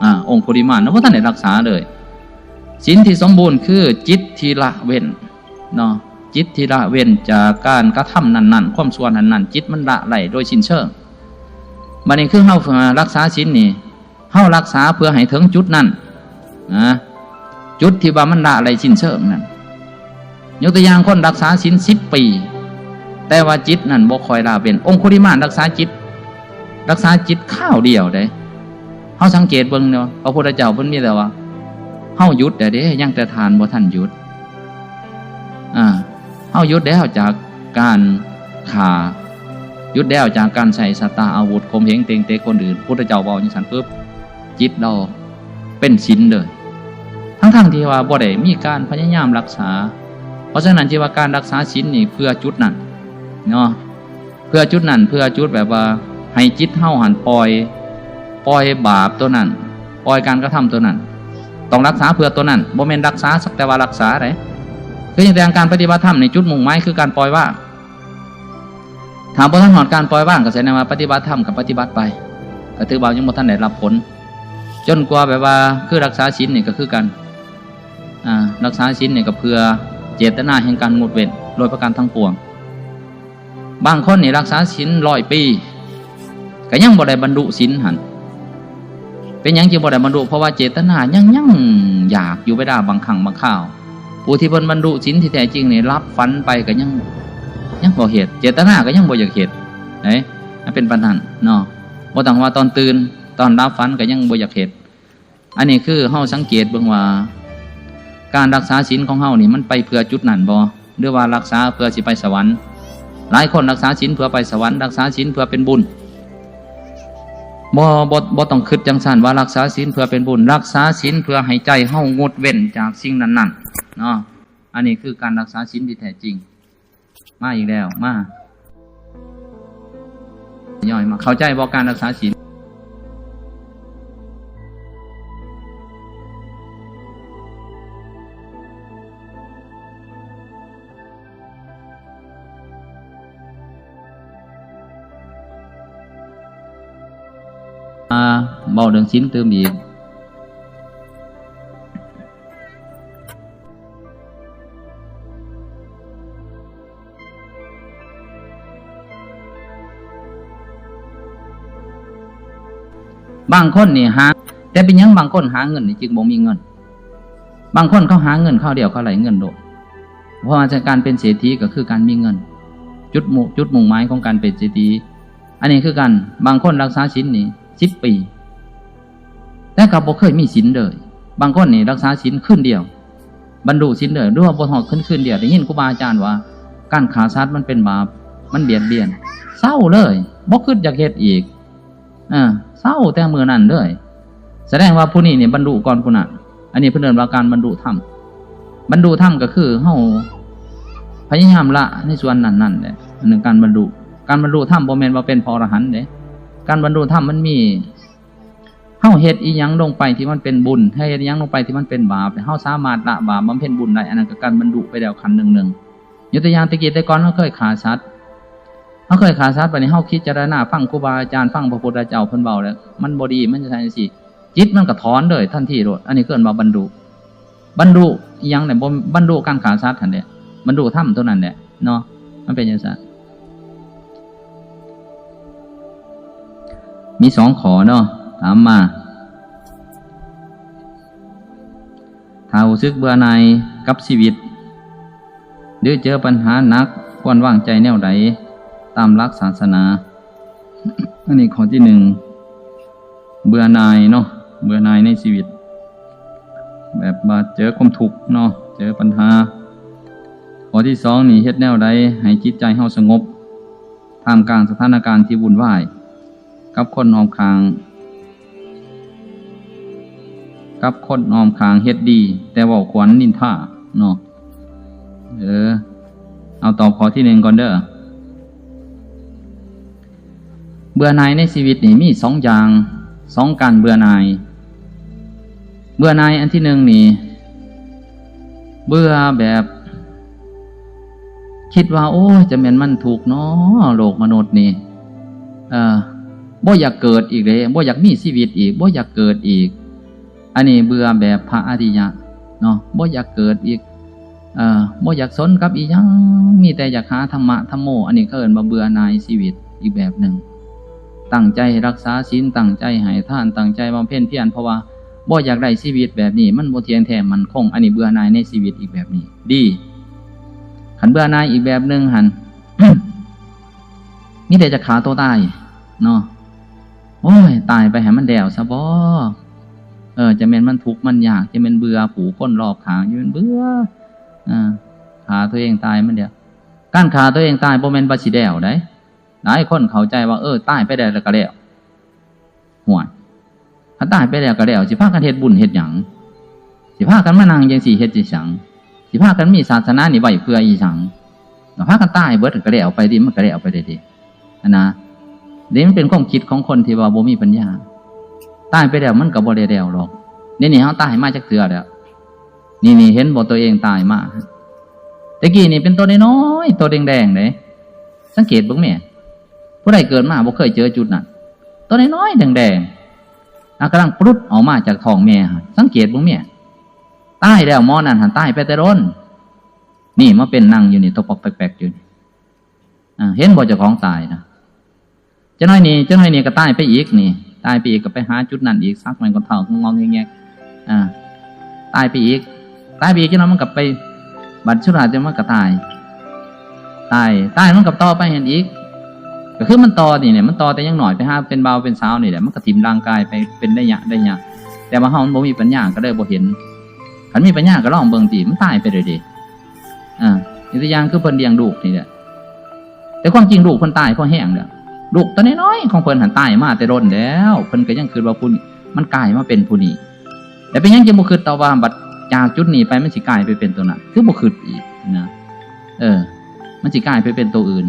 ອາ ອົງຄຸລິມານນະ ບໍ່ທັນໄດ້ຮັກສາເລີຍ. ສິນທີ່ສົມບູນຄືຈິດທີ່ລະເວັ້ນເນາະ ຈິດທີ່ລະເວັ້ນຈາກການກະທຳນັ້ນໆ ຄວາມຊົ່ວນັ້ນໆ ຈິດມັນລະໄດ້ໂດຍສິ້ນເຊີງ. ບັດນີ້ຄືເຮົາ ອາ ຮັກສາສິນນີ້ ເຮົາຮັກສາເພື່ອໃຫ້ເຖິງຈຸດນັ້ນນະ ຈຸດທີ່ວ່າມັນລະໄດ້ສິ້ນເຊີງນັ້ນ. ຍົກຕົວຢ່າງຄົນຮັກສາສິນສິບປີ ແຕ່ວ່າຈິດນັ້ນບໍ່ຄ່ອຍລະເວັ້ນ. ອົງຄຸລິມານຮັກສາຈິດ ຮັກສາຈິດຄາວດຽວເດ້. ເຮົາສັງເກດເບິ່ງເນາະ ພະພຸດທະເຈົ້າເພິ່ນມີແຕ່ວ່າ ເຮົາຢຸດແລ້ວເດ້ ຍັງແຕ່ທ່ານບໍ່ທັນຢຸດ. ອາ ເຮົາຢຸດແລ້ວຈາກການຂ້າ ຢຸດແລ້ວຈາກການໃຊ້ສັດຕາອາວຸດ ຂົ່ມເຫງເຕັງເຕະຄົນອື່ນ. ພຸດທະເຈົ້າເວົ້າຈັ່ງຊັ້ນປຶບ ຈິດລາວເປັນສິນເລີຍ ທັງໆທີ່ວ່າບໍ່ໄດ້ມີການພະຍາຍາມຮັກສາ. ເພາະສະນັ້ນ ທີ່ວ່າການຮັກສາສິນນີ້ເພື່ອຈຸດນັ້ນເນາະ ເພື່ອຈຸດນັ້ນ ເພື່ອຈຸດແບບວ່າໃຫ້ຈິດເຮົາຫັ້ນປ່ອຍ ປ່ອຍບາບໂຕນັ້ນ ປ່ອຍການກະທຳໂຕນັ້ນ. ຕ້ອງຮັກສາເພື່ອໂຕນັ້ນ ບໍ່ແມ່ນຮັກສາສັກແຕ່ວ່າຮັກສາເດ້. ຄືຢ່າງແຕ່ການປະຕິບັດທຳນີ້ ຈຸດມຸ່ງໝາຍຄືການປ່ອຍວາງ. ຖ້າບໍ່ທັນຮອດການປ່ອຍວາງ ກໍສະແດງວ່າປະຕິບັດທຳກໍປະຕິບັດໄປ ກໍຖືວ່າຍັງບໍ່ທັນໄດ້ຮັບຜົນ. ຈົນກວ່າແບບວ່າ ຄືຮັກສາສິນນີ້ກໍຄືກັນ ອາ ຮັກສາສິນນີ້ກໍເພື່ອເຈດຕະນາແຫ່ງການງົດເວັ້ນໂດຍປະການທັງປວງ. ບາງຄົນນີ້ຮັກສາສິນຮ້ອຍປີ ກໍຍັງບໍ່ໄດ້ບັນລຸສິນຫັ້ນ. ເປັນຫຍັງຈຶ່ງບໍ່ໄດ້ບັນລຸ? ເພາະວ່າເຈດຕະນາຍັງ ຍັງຢາກຢູ່ເວລາບາງຄັ້ງບາງຄາວ. ຜູ້ທີ່ເພິ່ນບັນລຸສິນທີ່ແທ້ຈິງນີ້ ຫຼັບຝັນໄປກໍຍັງ ຍັງບໍ່ເຮັດ ເຈດຕະນາກໍຍັງບໍ່ຢາກເຮັດເດ້. ມັນເປັນປານນັ້ນເນາະ ບໍ່ຕ້ອງວ່າຕອນຕື່ນ ຕອນຫຼັບຝັນກໍຍັງບໍ່ຢາກເຮັດ. ອັນນີ້ຄືເຮົາສັງເກດເບິ່ງວ່າ ການຮັກສາສິນຂອງເຮົານີ້ ມັນໄປເພື່ອຈຸດນັ້ນບໍ່? ຫຼືວ່າລັກສາເພື່ອຊິໄປສະຫວັນ. ຫຼາຍຄົນລັກສາສິນເພື່ອໄປສະຫວັນ, ລັກສາສິນເພື່ອເປັນບຸນ. ບໍ່, ບໍ່, ບໍ່ຕ້ອງຄິດຈັ່ງຊັ້ນວ່າລັກສາສິນເພື່ອເປັນບຸນ. ລັກສາສິນເພື່ອໃຫ້ໃຈເຮົາງົດເວັ້ນຈາກສິ່ງນັ້ນໆ ເນາະ. ອັນນີ້ຄືການລັກສາສິນທີ່ແທ້ຈິງ. ມາອີກແລ້ວ, ມາ. ຍ້ອຍມາ. ເຂົ້າໃຈບໍ່ການລັກສາສິນ? ອາ ເວົ້າເລື່ອງສິນຕື່ມອີກ. ບາງຄົນນີ້ຫາ, ແຕ່ເປັນຫຍັງບາງຄົນຫາເງິນນີ້ຈຶ່ງບໍ່ມີເງິນ? ບາງຄົນເຂົາຫາເງິນຄາວດຽວເຂົາໄດ້ເງິນໂລດ, ເພາະວ່າການເປັນເສດຖີກໍຄືການມີເງິນ. ຈຸດມຸ່ງ, ຈຸດມຸ່ງໝາຍຂອງການເປັນເສດຖີ ອັນນີ້ຄືກັນ, ບາງຄົນລັກສາສິນນີ້ສິບປີ ແຕ່ກໍບໍ່ເຄີຍມີສິນເລີຍ. ບາງຄົນນີ້ລັກສາສິນຄືນດຽວ ບັນລຸສິນເລີຍ ຫຼືວ່າບໍ່ຮອດຄືນ, ຄືນດຽວ. ໄດ້ຍິນຄູບາອາຈານວ່າ ການຂ້າສັດມັນເປັນບາບ, ມັນບຽດບຽນ. ເຊົາເລີຍ, ບໍ່ຄິດຢາກເຮັດອີກ. ເອີ, ເຊົາແຕ່ມື້ນັ້ນເລີຍ. ສະແດງວ່າຜູ້ນີ້ນີ້ບັນລຸກ່ອນຜູ້ນັ້ນ. ອັນນີ້ເພິ່ນເອີ້ນວ່າການບັນລຸທຳ. ບັນລຸທຳກໍຄືເຮົາພະຍາຍາມລະໃນສ່ວນນັ້ນໆແຫຼະ. ອັນນັ້ນການບັນລຸ. ການບັນລຸທຳບໍ່ແມ່ນວ່າເປັນພະອໍລະຫັນເດ້. ການບັນລຸທຳມັນມີ ເຮົາເຮັດອີ່ຫຍັງລົງໄປທີ່ມັນເປັນບຸນ, ເຮົາເຮັດອີ່ຫຍັງລົງໄປທີ່ມັນເປັນບາບ, ເຮົາສາມາດລະບາບບຳເພັນບຸນໄດ້, ອັນນັ້ນກໍການບັນລຸໄປແລ້ວຂັ້ນໜຶ່ງໜຶ່ງ. ຍົກຕົວຢ່າງ ແຕ່ກີ້ແຕ່ກ່ອນເຮົາເຄີຍຂ້າສັດ, ເຮົາເຄີຍຂ້າສັດ, ບັດນີ້ເຮົາພິຈາລະນາ, ຟັງຄູບາອາຈານ, ຟັງພະພຸດທະເຈົ້າເພິ່ນເວົ້າແລ້ວ ມັນບໍ່ດີ, ມັນຈັ່ງຊັ້ນຈັ່ງຊີ້, ຈິດມັນກໍຖອນເລີຍທັນທີໂລດ. ອັນນີ້ເອີ້ນວ່າບັນລຸ. ບັນລຸອີ່ຫຍັງແຫຼະ? ບໍ່ບັນລຸການຂ້າສັດຫັ້ນແຫຼະ, ບັນລຸທຳຕົວນັ້ນແຫຼະເນາະ. ມັນເປັນຈັ່ງຊັ້ນ. ມີສອງຂໍ້ເນາະ ຖາມມາ. ຖ້າຮູ້ສຶກເບື່ອໜ່າຍກັບຊີວິດ ຫຼື ເຈີບັນຫາໜັກ ຄວນວາງໃຈແນວໃດຕາມຫຼັກສາສະໜາ? ອັນນີ້ຂໍ້ທີໜຶ່ງ ເບື່ອໜ່າຍເນາະ, ເບື່ອໜ່າຍໃນຊີວິດ ແບບວ່າເຈີຄວາມທຸກເນາະ, ເຈີບັນຫາ. ຂໍ້ທີສອງນີ້ ເຮັດແນວໃດໃຫ້ຈິດໃຈເຮົາສະຫງົບ ທ່າມກາງສະຖານະການທີ່ວຸ່ນວາຍ ກັບຄົນອ້ອມຂ້າງ, ກັບຄົນອ້ອມຂ້າງເຮັດດີ ແຕ່ເວົ້າຂວັນນິນທາເນາະ. ເອີ ເອົາຕອບຂໍ້ທີໜຶ່ງກ່ອນເດີ. ເບື່ອໜ່າຍໃນຊີວິດນີ້ມີສອງຢ່າງ, ສອງການເບື່ອໜ່າຍ. ເບື່ອໜ່າຍອັນທີໜຶ່ງນີ້ ເບື່ອແບບຄິດວ່າ ໂອ້ຍ ຈະແມ່ນມັນທຸກເນາະ ໂລກມະນຸດນີ້, ເອີ ບໍ່ຢາກເກີດອີກເດ້, ບໍ່ຢາກມີຊີວິດອີກ, ບໍ່ຢາກເກີດອີກ. ອັນນີ້ເບື່ອແບບພະອະລິຍະເນາະ, ບໍ່ຢາກເກີດອີກ, ເອີ ບໍ່ຢາກສົນກັບອີ່ຫຍັງ, ມີແຕ່ຢາກຫາທຳມະທຳໂມ. ອັນນີ້ເຂົາເອີ້ນວ່າເບື່ອໜ່າຍຊີວິດອີກແບບໜຶ່ງ. ຕັ້ງໃຈຮັກສາສິນ, ຕັ້ງໃຈໃຫ້ທານ, ຕັ້ງໃຈບຳເພັນພຽນ, ເພາະວ່າບໍ່ຢາກໄດ້ຊີວິດແບບນີ້, ມັນບໍ່ທ່ຽງແທ້ໝັ້ນຄົງ. ອັນນີ້ເບື່ອໜ່າຍໃນຊີວິດອີກແບບໜຶ່ງ. ດີ. ຄັນເບື່ອໜ່າຍອີກແບບໜຶ່ງຫັ້ນ ມີແຕ່ຈະຂ້າຕົວຕາຍເນາະ. ໂອ້ຍ ຕາຍໄປໃຫ້ມັນແລ້ວຊະບໍ. ເອີ ຈະແມ່ນມັນທຸກມັນຍາກ, ຈະແມ່ນເບື່ອຜູ້ຄົນລອບຂ້າງ, ຈະແມ່ນເບື່ອ, ເອີ, ຂ້າຕົວເອງຕາຍມັນແລ້ວ. ການຂ້າຕົວເອງຕາຍບໍ່ແມ່ນວ່າຊິແລ້ວໃດ. ຫຼາຍຄົນເຂົ້າໃຈວ່າ ເອີ ຕາຍໄປແລ້ວ ແລ້ວກໍແລ້ວ. ຫ້ວຍ ຄັນຕາຍໄປແລ້ວກໍແລ້ວ, ຊິພາກັນເຮັດບຸນເຮັດຫຍັງ? ຊິພາກັນມານັ່ງຈັ່ງຊີ້ເຮັດຈັ່ງສັງ? ຊິພາກັນມີສາສະໜານີ້ໄວ້ເພື່ອອີ່ຫຍັງ? ກໍພາກັນຕາຍເບິດ ກໍແລ້ວໄປຕິ, ມັນກໍແລ້ວໄປເລີຍຕິ. ຫັ້ນນະ. ນີ້ມັນເປັນຄວາມຄິດຂອງຄົນທີ່ວ່າບໍ່ມີປັນຍາ. ຕາຍໄປແລ້ວມັນກໍບໍ່ໄດ້ແລ້ວດອກ. ນີ້ ນີ້ເຮົາຕາຍມາຈັກເທື່ອແລ້ວ? ນີ້ ນີ້ເຫັນບໍ່ ຕົວເອງຕາຍມາ. ແຕ່ກີ້ນີ້ເປັນຕົວນ້ອຍໆ ຕົວແດງໆເດ້. ສັງເກດເບິ່ງແມ້. ຜູ້ໃດເກີດມາບໍ່ເຄີຍເຈີຈຸດນັ້ນ. ຕົວນ້ອຍໆ ແດງໆ. ອາ ກຳລັງປະລຸດອອກມາຈາກທ້ອງແມ່. ສັງເກດເບິ່ງແມ້. ຕາຍແລ້ວ ໝໍນັ້ນຫັ້ນຕາຍໄປແຕ່ດົນ. ນີ້ມາເປັນນັ່ງຢູ່ນີ້ ຕົກປອກແປກໆຢູ່ນີ້. ອ່າ ເຫັນບໍ່ເຈົ້າຂອງຕາຍນະ? ຈັກໜ້ອຍນີ້ ຈັກໜ້ອຍນີ້ກໍຕາຍໄປອີກນີ້, ຕາຍໄປອີກກໍໄປຫາຈຸດນັ້ນອີກ, ສັກແມ່ນກໍເຖົ້າງອງແງກໆ. ອ່າ ຕາຍໄປອີກ, ຕາຍໄປອີກ, ຈັກໜ້ອຍມັນກໍໄປ, ບັດສຸດທ້າຍມັນກໍຕາຍ, ຕາຍ, ຕາຍມັນກໍຕໍ່ໄປຫັ້ນອີກ. ກໍຄືມັນຕໍ່ນີ້ແຫຼະ, ມັນຕໍ່ແຕ່ຍັງນ້ອຍໄປຫາເປັນບ່າວເປັນສາວນີ້ແຫຼະ, ມັນກໍຖິ້ມຮ່າງກາຍໄປເປັນໄລຍະໄລຍະ. ແຕ່ວ່າເຮົາມັນບໍ່ມີປັນຍາ ກໍເລີຍບໍ່ເຫັນ. ຄັນມີປັນຍາກໍລອງເບິ່ງຕິ, ມັນຕາຍໄປເລີຍເດ. ອ່າ ຍົກຕົວຢ່າງຄືເພິ່ນລ້ຽງລູກນີ້ແຫຼະ ແຕ່ຄວາມຈິງລູກເພິ່ນຕາຍພໍແຮງແລ້ວ ລູກຕົວນ້ອຍໆຂອງເພິ່ນຫັ້ນຕາຍມາແຕ່ດົນແລ້ວ ເພິ່ນກໍຍັງຄິດວ່າຜູ້ນີ້ມັນກາຍມາເປັນຜູ້ນີ້ ແຕ່ເປັນຫຍັງຈຶ່ງບໍ່ຄິດຕໍ່ວ່າ ບັດຈາກຈຸດນີ້ໄປມັນຊິກາຍໄປເປັນຕົວນັ້ນ ຄືບໍ່ຄິດອີກນະ ເອີ ມັນຊິກາຍໄປເປັນຕົວອື່ນ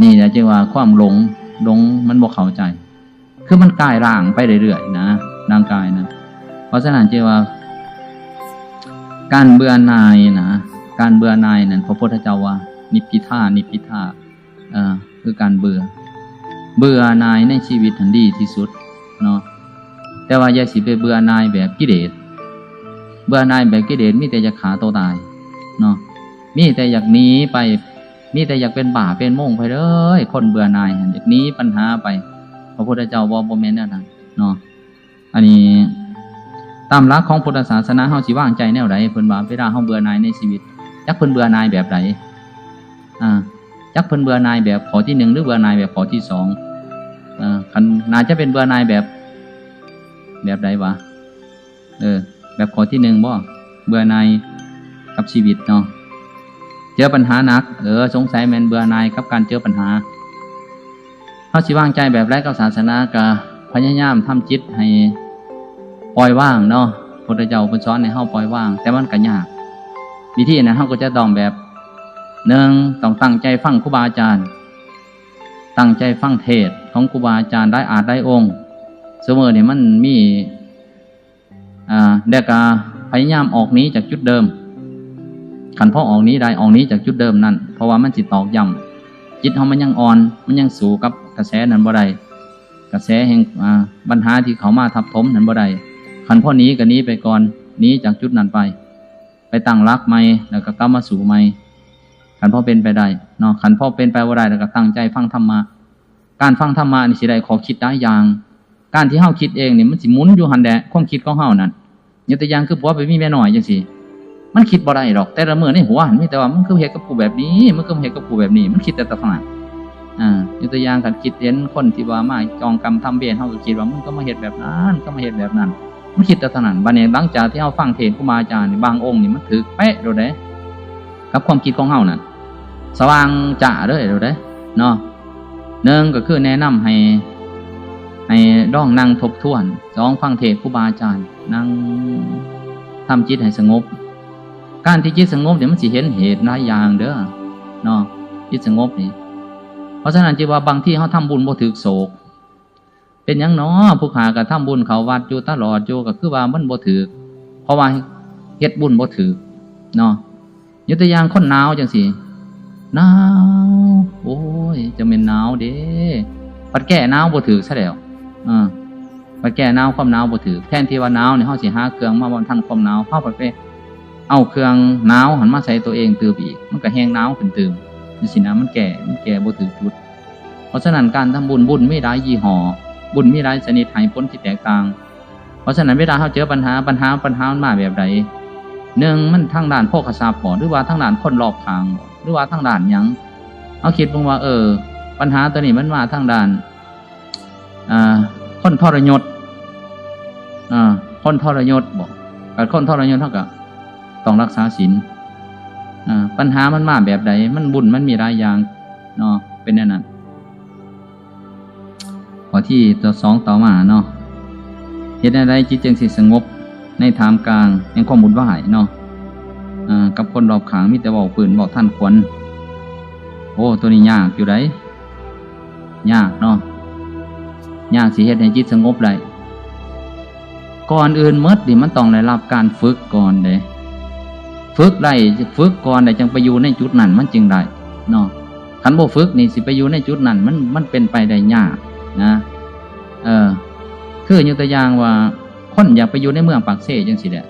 ນີ້ແຫຼະຈຶ່ງວ່າຄວາມຫຼົງ ຫຼົງມັນບໍ່ເຂົ້າໃຈ ຄືມັນກາຍຮ່າງໄປເລື້ອຍໆນະ ຮ່າງກາຍນະ ເພາະສະນັ້ນຈຶ່ງວ່າ ການເບື່ອໜ່າຍນະ ການເບື່ອໜ່າຍນັ້ນ ພະພຸດທະເຈົ້າວ່າ ນິບພິທາ ນິບພິທາ ເອີ ຄືການເບື່ອ ເບື່ອໜ່າຍໃນຊີວິດຫັ້ນດີທີ່ສຸດເນາະ ແຕ່ວ່າຢ່າຊິໄປເບື່ອໜ່າຍແບບກິເລດ ເບື່ອໜ່າຍແບບກິເລດມີແຕ່ຢາກຂ້າຕົວຕາຍເນາະ ມີແຕ່ຢາກໜີໄປ ມີແຕ່ຢາກເປັນບ້າເປັນໂມງໄປເລີຍ ຄົນເບື່ອໜ່າຍຫັ້ນ ຢາກໜີບັນຫາໄປ ພະພຸດທະເຈົ້າເວົ້າບໍ່ແມ່ນແນວນັ້ນເນາະ ອັນນີ້ຕາມຫຼັກຂອງພຸດທະສາສະໜາ ເຮົາຊິວາງໃຈແນວໃດ? ເພິ່ນວ່າເວລາເຮົາເບື່ອໜ່າຍໃນຊີວິດ ຈັກເພິ່ນເບື່ອໜ່າຍແບບໃດ? ອາ ຈັກເພິ່ນເບື່ອໜ່າຍແບບຂໍ້ທີໜຶ່ງ ຫຼື ເບື່ອໜ່າຍແບບຂໍ້ທີສອງ? ອາ ຄັນ ໜ້າຈະເປັນເບື່ອໜ່າຍແບບ ແບບໃດຫວາ? ເອີ ແບບຂໍ້ທີໜຶ່ງບໍ? ເບື່ອໜ່າຍກັບຊີວິດເນາະ ເຈີບັນຫາໜັກ ເອີ ສົງໄສແມ່ນເບື່ອໜ່າຍກັບການເຈີບັນຫາ. ເຮົາຊິວາງໃຈແບບໃດກັບສາສະໜາ? ກະພະຍາຍາມທຳຈິດໃຫ້ປ່ອຍວາງເນາະ ພຸດທະເຈົ້າເພິ່ນສອນໃຫ້ເຮົາປ່ອຍວາງ ແຕ່ມັນກະຍາກ. ວິທີນັ້ນເຮົາກໍຈະຕ້ອງແບບ ໜຶ່ງ ຕ້ອງຕັ້ງໃຈຟັງຄູບາອາຈານ ຕັ້ງໃຈຟັງເທດຂອງຄູບາອາຈານຫຼາຍອາດຫຼາຍອົງ. ຊຸມື້ນີ້ມັນມີ ອາ ແລ້ວກະພະຍາຍາມອອກໜີຈາກຈຸດເດີມ ຄັນພໍອອກໜີໄດ້ ອອກໜີຈາກຈຸດເດີມນັ້ນ ເພາະວ່າມັນຊິຕອກຢ້ຳ ຈິດເຮົາມັນຍັງອ່ອນ ມັນຍັງສູ້ກັບກະແສນັ້ນບໍ່ໄດ້ ກະແສແຫ່ງ ອາ ບັນຫາທີ່ເຂົ້າມາທັບຖົມນັ້ນບໍ່ໄດ້. ຄັນພໍໜີກະໜີໄປກ່ອນ ໜີຈາກຈຸດນັ້ນໄປ ໄປຕັ້ງຫຼັກໃໝ່ ແລ້ວກະກັບມາສູ້ໃໝ່ ຄັນພໍເປັນໄປໄດ້ເນາະ. ຄັນພໍເປັນໄປບໍ່ໄດ້ ແລ້ວກະຕັ້ງໃຈຟັງທຳມະ. ການຟັງທຳມະນີ້ຊິໄດ້ຂໍ້ຄິດຫຼາຍຢ່າງ. ການທີ່ເຮົາຄິດເອງນີ້ ມັນຊິໝູນຢູ່ຫັ້ນແຫຼະ ຄວາມຄິດຂອງເຮົານັ້ນ. ຍົກຕົວຢ່າງຄືຜົວໄປມີເມຍນ້ອຍຈັ່ງຊີ້ ມັນຄິດບໍ່ໄດ້ດອກ ແຕ່ລະມື້ໃນຫົວຫັ້ນມີແຕ່ວ່າ ມັນຄືເຮັດກັບກູແບບນີ້ ມັນຄືເຮັດກັບກູແບບນີ້ ມັນຄິດແຕ່ຕາງນັ້ນ. ອາ ຍົກຕົວຢ່າງ ຄັນຄິດເຫັນຄົນທີ່ວ່າມາຈອງກຳທຳເວນ ເຮົາກໍຄິດວ່າ ມັນກໍມາເຮັດແບບນັ້ນ ກໍມາເຮັດແບບນັ້ນ ມັນຄິດແຕ່ເທົ່ານັ້ນ. ບາດນີ້ຫຼັງຈາກທີ່ເຮົາຟັງເທດນ໌ຄູບາອາຈານນີ້ ບາງອົງນີ້ມັນຖືກເປະໂລດເດ້ ກັບຄວາມຄິດຂອງເຮົານັ້ນ ສະຫວ່າງຈະເລີຍໂລດເດ້ເນາະ. ໜຶ່ງກໍຄືແນະນຳໃຫ້ ໃຫ້ລອງນັ່ງທົບທວນ, ສອງ ຟັງເທດຄູບາອາຈານ, ນັ່ງທຳຈິດໃຫ້ສະຫງົບ. ການທີ່ຈິດສະຫງົບນີ້ ມັນຊິເຫັນເຫດຫຼາຍຢ່າງເດີເນາະ, ຈິດສະຫງົບນີ້. ເພາະສະນັ້ນຈຶ່ງວ່າບາງທີເຮົາທຳບຸນບໍ່ຖືກໂສກ. ເປັນຫຍັງນໍ ຜູ້ຂ້າກໍທຳບຸນເຂົ້າວັດຢູ່ຕະຫຼອດຢູ່ ກໍຄືວ່າມັນບໍ່ຖືກ ເພາະວ່າເຮັດບຸນບໍ່ຖືກເນາະ. ຍົກຕົວຢ່າງຄົນໜາວຈັ່ງຊີ້ ໜາວ ໂອ້ຍ ຈັ່ງແມ່ນໜາວເດ້ ພັດແກ້ໜາວບໍ່ຖືກຊະແລ້ວ. ເອີ ພັດແກ້ໜາວ ຄວາມໜາວບໍ່ຖືກ ແທນທີ່ວ່າໜາວນີ້ ເຮົາຊິຫາເຄື່ອງມາບັນທັນຄວາມໜາວ ເຮົາພັດໄປເອົາເຄື່ອງໜາວຫັ້ນມາໃສ່ຕົວເອງຕື່ມອີກ ມັນກໍແຮ່ງໜາວຂຶ້ນຕື່ມ ຈັ່ງຊີ້ນະ ມັນແກ້ ມັນແກ້ບໍ່ຖືກຈຸດ. ເພາະສະນັ້ນ ການທຳບຸນ ບຸນມີຫຼາຍຍີ່ຫໍ້ ບຸນມີຫຼາຍຊະນິດ ໃຫ້ຜົນທີ່ແຕກຕ່າງ. ເພາະສະນັ້ນ ເວລາເຮົາເຈີບັນຫາ ບັນຫາ ບັນຫາມັນມາແບບໃດ? ໜຶ່ງ ມັນທາງດ້ານໂພຄະຊັບບໍ ຫຼືວ່າທາງດ້ານຄົນລອບຂ້າງບໍ ຫຼືວ່າທາງດ້ານຫຍັງ? ເຮົາຄິດເບິ່ງວ່າ ເອີ ບັນຫາໂຕນີ້ມັນມາທາງດ້ານ ອ່າ ຄົນທໍລະຍົດ ອ່າ ຄົນທໍລະຍົດບໍ? ຄັນຄົນທໍລະຍົດ ເຮົາກໍຕ້ອງລັກສາສິນ. ອ່າ ບັນຫາມັນມາແບບໃດ? ມັນ ບຸນມັນມີຫຼາຍຢ່າງເນາະ ເປັນແນວນັ້ນ. ຂໍ້ທີສອງຕໍ່ມາເນາະ ເຮັດແນວໃດຈິດຈຶ່ງຊິສະຫງົບໃນທ່າມກາງແຫ່ງຄວາມວຸ່ນວາຍເນາະ? ເອີ ກັບຄົນລອບຂ້າງມີແຕ່ເວົ້າພື້ນ ເວົ້າທັນຂວັນ. ໂອ້ ໂຕນີ້ຍາກຢູ່ໃດ໋ ຍາກເນາະ ຍາກຊິເຮັດໃຫ້ຈິດສະຫງົບໄດ້. ກ່ອນອື່ນໝົດນີ້ ມັນຕ້ອງໄດ້ຮັບການຝຶກກ່ອນເດ້ ຝຶກໄດ້ ຝຶກກ່ອນໄດ້ ຈັ່ງໄປຢູ່ໃນຈຸດນັ້ນມັນຈຶ່ງໄດ້ເນາະ. ຄັນບໍ່ຝຶກນີ້ ຊິໄປຢູ່ໃນຈຸດນັ້ນ ມັນ ມັນເປັນໄປໄດ້ຍາກນະ. ເອີ ຄືຍົກຕົວຢ່າງວ່າ ຄົນຢາກໄປຢູ່ໃນເມືອງປາກເຊຈັ່ງຊີ້ແຫຼະ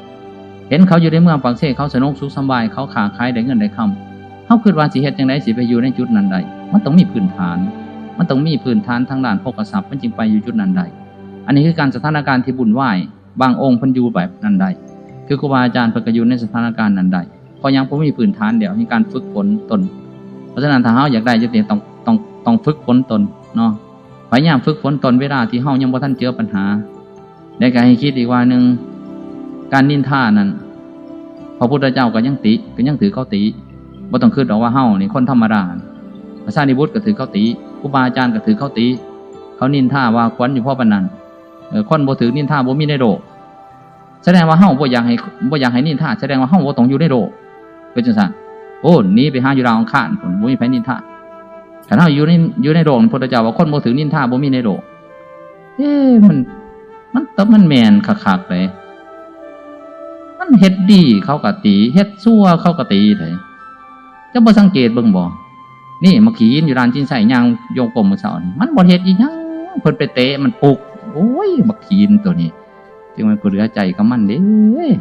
ເຫັນເຂົາຢູ່ໃນເມືອງປາກເຊ ເຂົາສະໜຸກສຸກສະບາຍ ເຂົາຄ້າຂາຍໄດ້ເງິນໄດ້ຄຳ ເຮົາຄິດວ່າຊິເຮັດຈັ່ງໃດຊິໄປຢູ່ໃນຈຸດນັ້ນໄດ້? ມັນຕ້ອງມີພື້ນຖານ ມັນຕ້ອງມີພື້ນຖານທາງດ້ານໂພຄະຊັບ ມັນຈຶ່ງໄປຢູ່ຈຸດນັ້ນໄດ້. ອັນນີ້ຄືການ ສະຖານະການທີ່ວຸ່ນວາຍ ບາງອົງເພິ່ນຢູ່ແບບນັ້ນໄດ້ ຄືຄູບາອາຈານເພິ່ນກໍຢູ່ໃນສະຖານະການນັ້ນໄດ້ ເພາະຫຍັງ? ເພາະມີພື້ນຖານແລ້ວ ມີການຝຶກຝົນຕົນ. ເພາະສະນັ້ນ ຖ້າເຮົາຢາກໄດ້ຈັ່ງຊີ້ ຕ້ອງ ຕ້ອງ ຕ້ອງຝຶກຝົນຕົນເນາະ ພະຍາຍາມຝຶກຝົນຕົນເວລາທີ່ເຮົາຍັງບໍ່ທັນເຈີບັນຫາ. ແລະ ກໍໃຫ້ຄິດອີກວ່າ ໜຶ່ງ ການນິນທານັ້ນ ພະພຸດທະເຈົ້າກໍຍັງຕິ ກໍຍັງຖືກເຂົາຕິ ບໍ່ຕ້ອງຄິດດອກວ່າເຮົານີ້ຄົນທຳມະດາ. ພະສາລີບຸດກໍຖືກເຂົາຕີ, ຄູບາອາຈານກໍຖືກເຂົາຕີ, ເຂົານິນທາວ່າຂວັນຢູ່ພໍປານນັ້ນ. ເອີ ຄົນບໍ່ຖືກນິນທາບໍ່ມີໃນໂລກ. ສະແດງວ່າເຮົາບໍ່ຢາກໃຫ້ ບໍ່ຢາກໃຫ້ນິນທາ, ສະແດງວ່າເຮົາບໍ່ຕ້ອງຢູ່ໃນໂລກ. ເປັນຈັ່ງຊັ້ນ. ໂອ້ ໜີໄປຫາຢູ່ດາວອັງຄານພຸ້ນ, ບໍ່ມີໃຜນິນທາ. ຄັນເຮົາຢູ່ໃນ ຢູ່ໃນໂລກນີ້, ພຸດທະເຈົ້າວ່າຄົນບໍ່ຖືກນິນທາບໍ່ມີໃນໂລກ. ເອີ ມັນ ມັນ ແຕ່ມັນແມ່ນຄັກໆເດ້. ມັນເຮັດດີເຂົາກໍຕີ, ເຮັດຊົ່ວເຂົາກໍຕີເດ້. ເຈົ້າບໍ່ສັງເກດເບິ່ງບໍ່? ນີ້ ໝາກຂີ້ຫີນຢູ່ລານຈິນໄຊຍ່າງໂຍງກົມມື້ເຊົ້ານີ້, ມັນບໍ່ເຮັດອີຫຍັງ, ເພິ່ນໄປເຕະມັນປຸກ. ໂອ້ຍ ໝາກຂີ້ຫີນໂຕນີ້ ຈຶ່ງແມ່ນຜູ້ເຫຼືອໃຈກັບມັນເດ້.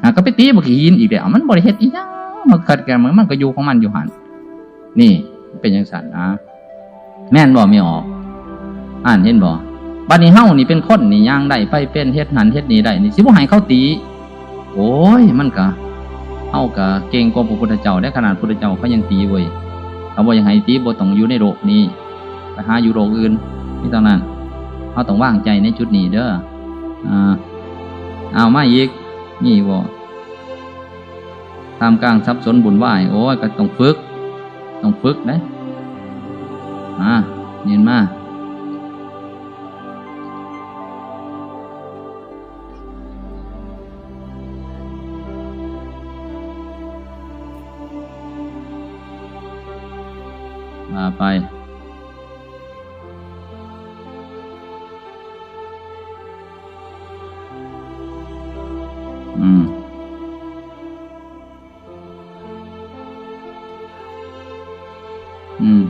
ຫາກໍໄປຕີໝາກຂີ້ຫີນອີກແລ້ວ, ມັນບໍ່ໄດ້ເຮັດອີຫຍັງ, ມັນກໍ ມັນກໍຢູ່ຂອງມັນຢູ່ຫັ້ນ. ນີ້ ເປັນຈັ່ງຊັ້ນນະ. ແມ່ນບໍ່ແມ່ອອກ? ອ່ານເຫັນບໍ່? ບັດນີ້ເຮົານີ້ເປັນຄົນນີ້ ຍ່າງໄດ້ໄປເປັນ ເຮັດນັ້ນເຮັດນີ້ໄດ້ນີ້ ຊິບໍ່ໃຫ້ເຂົາຕີ. ໂອ້ຍ ມັນກະ ເຮົາກະເກັ່ງກວ່າພະພຸດທະເຈົ້າໄດ໋, ຂະໜາດພຸດທະເຈົ້າເຂົາຍັງຕີເວີຍ. ເຂົາບໍ່ຢາກໃຫ້ຕີ ບໍ່ຕ້ອງຢູ່ໃນໂລກນີ້, ໄປຫາຢູ່ໂລກອື່ນ. ມີເທົ່ານັ້ນ, ເຮົາຕ້ອງວາງໃຈໃນຈຸດນີ້ເດີ. ອ່າ ເອົາມາອີກ, ມີບໍ່? ທ່າມກາງສັບສົນວຸ່ນວາຍ, ໂອ້ຍ ກໍຕ້ອງຝຶກ, ຕ້ອງຝຶກເດ້. ມາ, ຢືນມາ. ວ່າໄປ. ອືມ ອືມ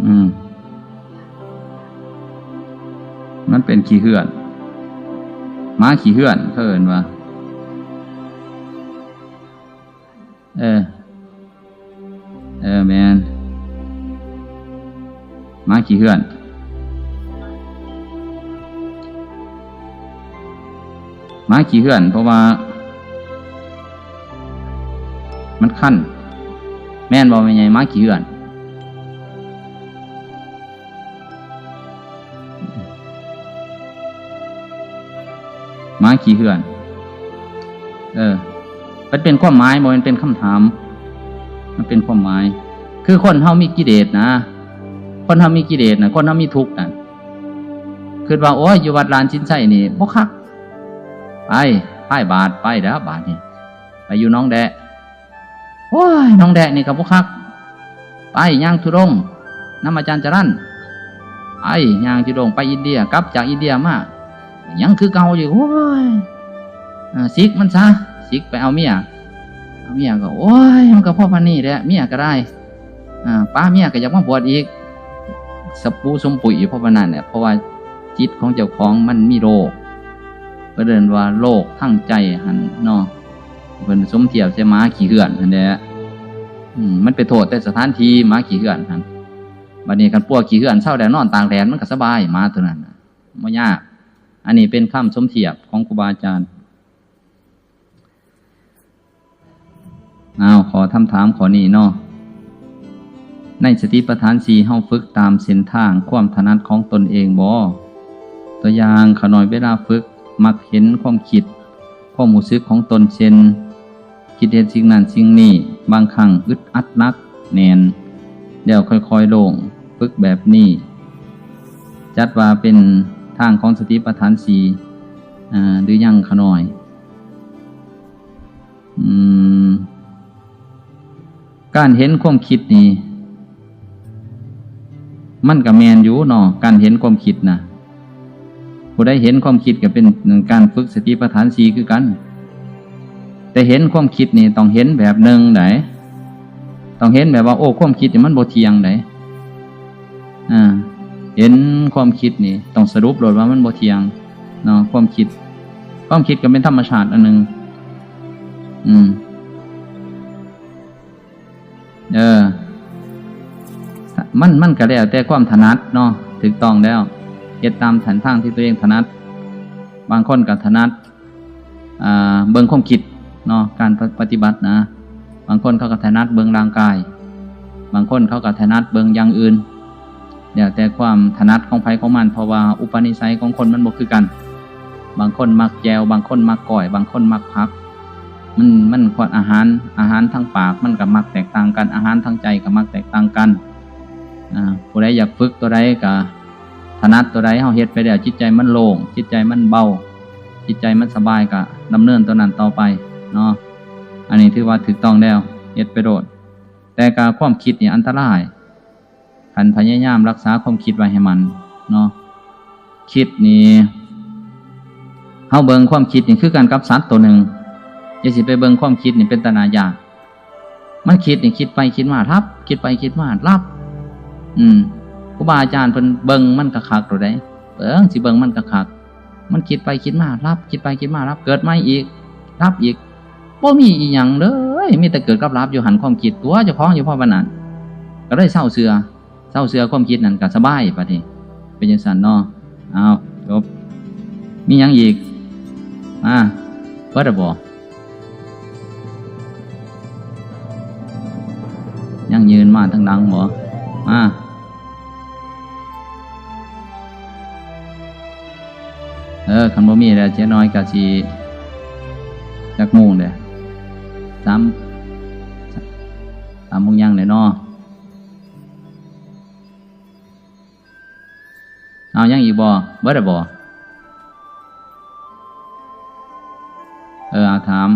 ອືມ ມັນເປັນຂີ້ເຫື່ອນ ໝາຂີ້ເຫື່ອນ ເຂົາເອີ້ນວ່າ. ເອີ ເອີ ແມ່ນ ໝາຂີ້ເຫື່ອນ ໝາຂີ້ເຫື່ອນ ເພາະວ່າມັນຄັນ. ແມ່ນບໍ່ແມ່ໃຫຍ່? ໝາຂີ້ເຫື່ອນ. ໝາຂີ້ເຫື່ອນ. ເອີ ມັນເປັນຄວາມໝາຍ, ບໍ່ແມ່ນເປັນຄຳຖາມ. ມັນເປັນຄວາມໝາຍ. ຄືຄົນເຮົາມີກິເລດນະ, ຄົນເຮົາມີກິເລດນະ, ຄົນເຮົາມີທຸກນະ, ຄິດວ່າ ໂອ້ຍ ຢູ່ວັດລານຊິນໄຊນີ້ບໍ່ຄັກ. ໄປ ພາຍບາດ ໄປແລ້ວບາດນີ້, ໄປຢູ່ໜອງແດະ. ໂອ້ຍ ໜອງແດະນີ້ກໍບໍ່ຄັກ. ໄປຍ່າງທຸດົງນຳອາຈານຈະລັນ. ໄປຍ່າງທຸດົງໄປອິນເດຍ, ກັບຈາກອິນເດຍມາ ຍັງຄືເກົ່າຢູ່. ໂອ້ຍ ເອີ ສິກມັນຊະ, ສິກໄປເອົາເມຍ, ເອົາເມຍກໍ ໂອ້ຍ ມັນກໍພໍປານນີ້ແຫຼະ, ເມຍກໍໄດ້ ອາ ປ້າເມຍກໍຢາກມາບວດອີກ. ສະປູສົມປຸຍ ເພາະວ່ານັ້ນແຫຼະ, ເພາະວ່າຈິດຂອງເຈົ້າຂອງມັນມີໂລກ, ເພິ່ນເອີ້ນວ່າໂລກທາງໃຈຫັ້ນເນາະ. ເພິ່ນສົມທຽບໃສ່ໝາຂີ້ເຫື່ອນຫັ້ນແຫຼະ. ອືມ ມັນໄປໂທດແຕ່ສະຖານທີ່ ໝາຂີ້ເຫື່ອນຫັ້ນ. ບັດນີ້ຄັນປົວຂີ້ເຫື່ອນເຊົາແລ້ວນອນຕາກແດດ ມັນກໍສະບາຍ ໝາໂຕນັ້ນນະ, ບໍ່ຍາກ. ອັນນີ້ເປັນຄຳສົມທຽບຂອງຄູບາອາຈານ. ອ້າວ ຂໍຄຳຖາມຂໍ້ນີ້ເນາະ, ໃນສະຕິປະທານສີ່ ເຮົາຝຶກຕາມເສັ້ນທາງຄວາມຖະໜັດຂອງຕົນເອງບໍ່? ຕົວຢ່າງ ຂ້ານ້ອຍເວລາຝຶກ ມັກເຫັນຄວາມຄິດ ຄວາມຮູ້ສຶກຂອງຕົນ ເຊັ່ນ ຄິດເຮັດສິ່ງນັ້ນສິ່ງນີ້, ບາງຄັ້ງອຶດອັດໜັກແໜ້ນ, ແລ້ວຄ່ອຍໆໂລ່ງ. ຝຶກແບບນີ້ ຈັດວ່າເປັນທາງຂອງສະຕິປະທານສີ່ ອາ ຫຼືຍັງ ຂ້ານ້ອຍ? ອືມ ການເຫັນຄວາມຄິດນີ້ ມັນກະແມ່ນຢູ່ເນາະ, ການເຫັນຄວາມຄິດນະ. ຜູ້ໃດເຫັນຄວາມຄິດກໍເປັນການຝຶກສະຕິປະທານສີ່ຄືກັນ. ແຕ່ເຫັນຄວາມຄິດນີ້ຕ້ອງເຫັນແບບໜຶ່ງໃດ໋, ຕ້ອງເຫັນແບບວ່າ ໂອ້ ຄວາມຄິດນີ້ມັນບໍ່ທ່ຽງໃດ໋. ອາ ເຫັນຄວາມຄິດນີ້ຕ້ອງສະຫຼຸບໂລດວ່າມັນບໍ່ທ່ຽງເນາະ, ຄວາມຄິດ, ຄວາມຄິດກໍເປັນທຳມະຊາດອັນໜຶ່ງ. ອືມ ເອີ ມັນ ມັນກໍແລ້ວແຕ່ຄວາມຖະໜັດເນາະ, ຖືກຕ້ອງແລ້ວ ເຮັດຕາມເສັ້ນທາງທີ່ຕົວເອງຖະໜັດ. ບາງຄົນກໍຖະໜັດ ອ່າ ເບິ່ງຄວາມຄິດເນາະ, ການປະ ປະຕິບັດນະ. ບາງຄົນເຂົາກໍຖະໜັດເບິ່ງຮ່າງກາຍ, ບາງຄົນເຂົາກໍຖະໜັດເບິ່ງຢ່າງອື່ນ ແລ້ວແຕ່ຄວາມຖະໜັດຂອງໃຜຂອງມັນ ເພາະວ່າອຸປະນິໄສຂອງຄົນມັນບໍ່ຄືກັນ. ບາງຄົນມັກແຈ່ວ ບາງຄົນມັກກ້ອຍ ບາງຄົນມັກຜັກ ມັນ ມັນຄວນ ອາຫານ ອາຫານທາງປາກມັນກໍມັກແຕກຕ່າງກັນ ອາຫານທາງໃຈກໍມັກແຕກຕ່າງກັນ. ອາ ຜູ້ໃດຢາກຝຶກຕົວໃດກໍຖະໜັດຕົວໃດ ເຮົາເຮັດໄປແລ້ວ ຈິດໃຈມັນໂລ່ງ ຈິດໃຈມັນເບົາ ຈິດໃຈມັນສະບາຍ ກໍດຳເນີນຕົວນັ້ນຕໍ່ໄປເນາະ. ອັນນີ້ຖືວ່າຖືກຕ້ອງແລ້ວ ເຮັດໄປໂລດ. ແຕ່ກໍຄວາມຄິດນີ້ອັນຕະລາຍ ຄັນພະຍາຍາມລັກສາຄວາມຄິດໄວ້ໃຫ້ໝັ້ນເນາະ. ຄິດນີ້ ເຮົາເບິ່ງຄວາມຄິດນີ້ຄືກັນກັບສັດໂຕໜຶ່ງ ຢ່າຊິໄປເບິ່ງຄວາມຄິດນີ້ເປັນຕາໜ້າຢ້ານ. ມັນຄິດນີ້ ຄິດໄປຄິດມາຫຼັບ ຄິດໄປຄິດມາຫຼັບ. ອືມ ຄູບາອາຈານເພິ່ນເບິ່ງມັນຄັກໆໂລດເດ້ ເບິ່ງ ຊິເບິ່ງມັນຄັກໆ. ມັນຄິດໄປຄິດມາຫຼັບ ຄິດໄປຄິດມາຫຼັບ ເກີດໃໝ່ອີກ ຫຼັບອີກ ບໍ່ມີອີ່ຫຍັງເລີຍ ມີແຕ່ເກີດກັບຫຼັບຢູ່ຫັ້ນ ຄວາມຄິດຕົວະເຈົ້າຂອງຢູ່ພາວະນັ້ນ ກໍເລີຍເຊົາເຊື່ອ ເຊົາເຊື່ອຄວາມຄິດນັ້ນ ກໍສະບາຍບາດນີ້ ເປັນຈັ່ງຊັ້ນເນາະ. ເອົາ ຈົບ ມີຫຍັງອີກ? ມາ ເບິດແລ້ວບໍ່? ຍັງຢືນມາທາງຫຼັງບໍ່? ມາ ເອີ ຄັນບໍ່ມີແລ້ວ ຈັກໜ້ອຍກໍຊິ ຈັກໂມງແລ້ວ? ສາມ ສາມໂມງຍັງແລ້ວເນາະ. ເອົາ ຍັງອີກບໍ່? ເບິດແລ້ວບໍ່? ເອີ ເອົາ ຖາມ.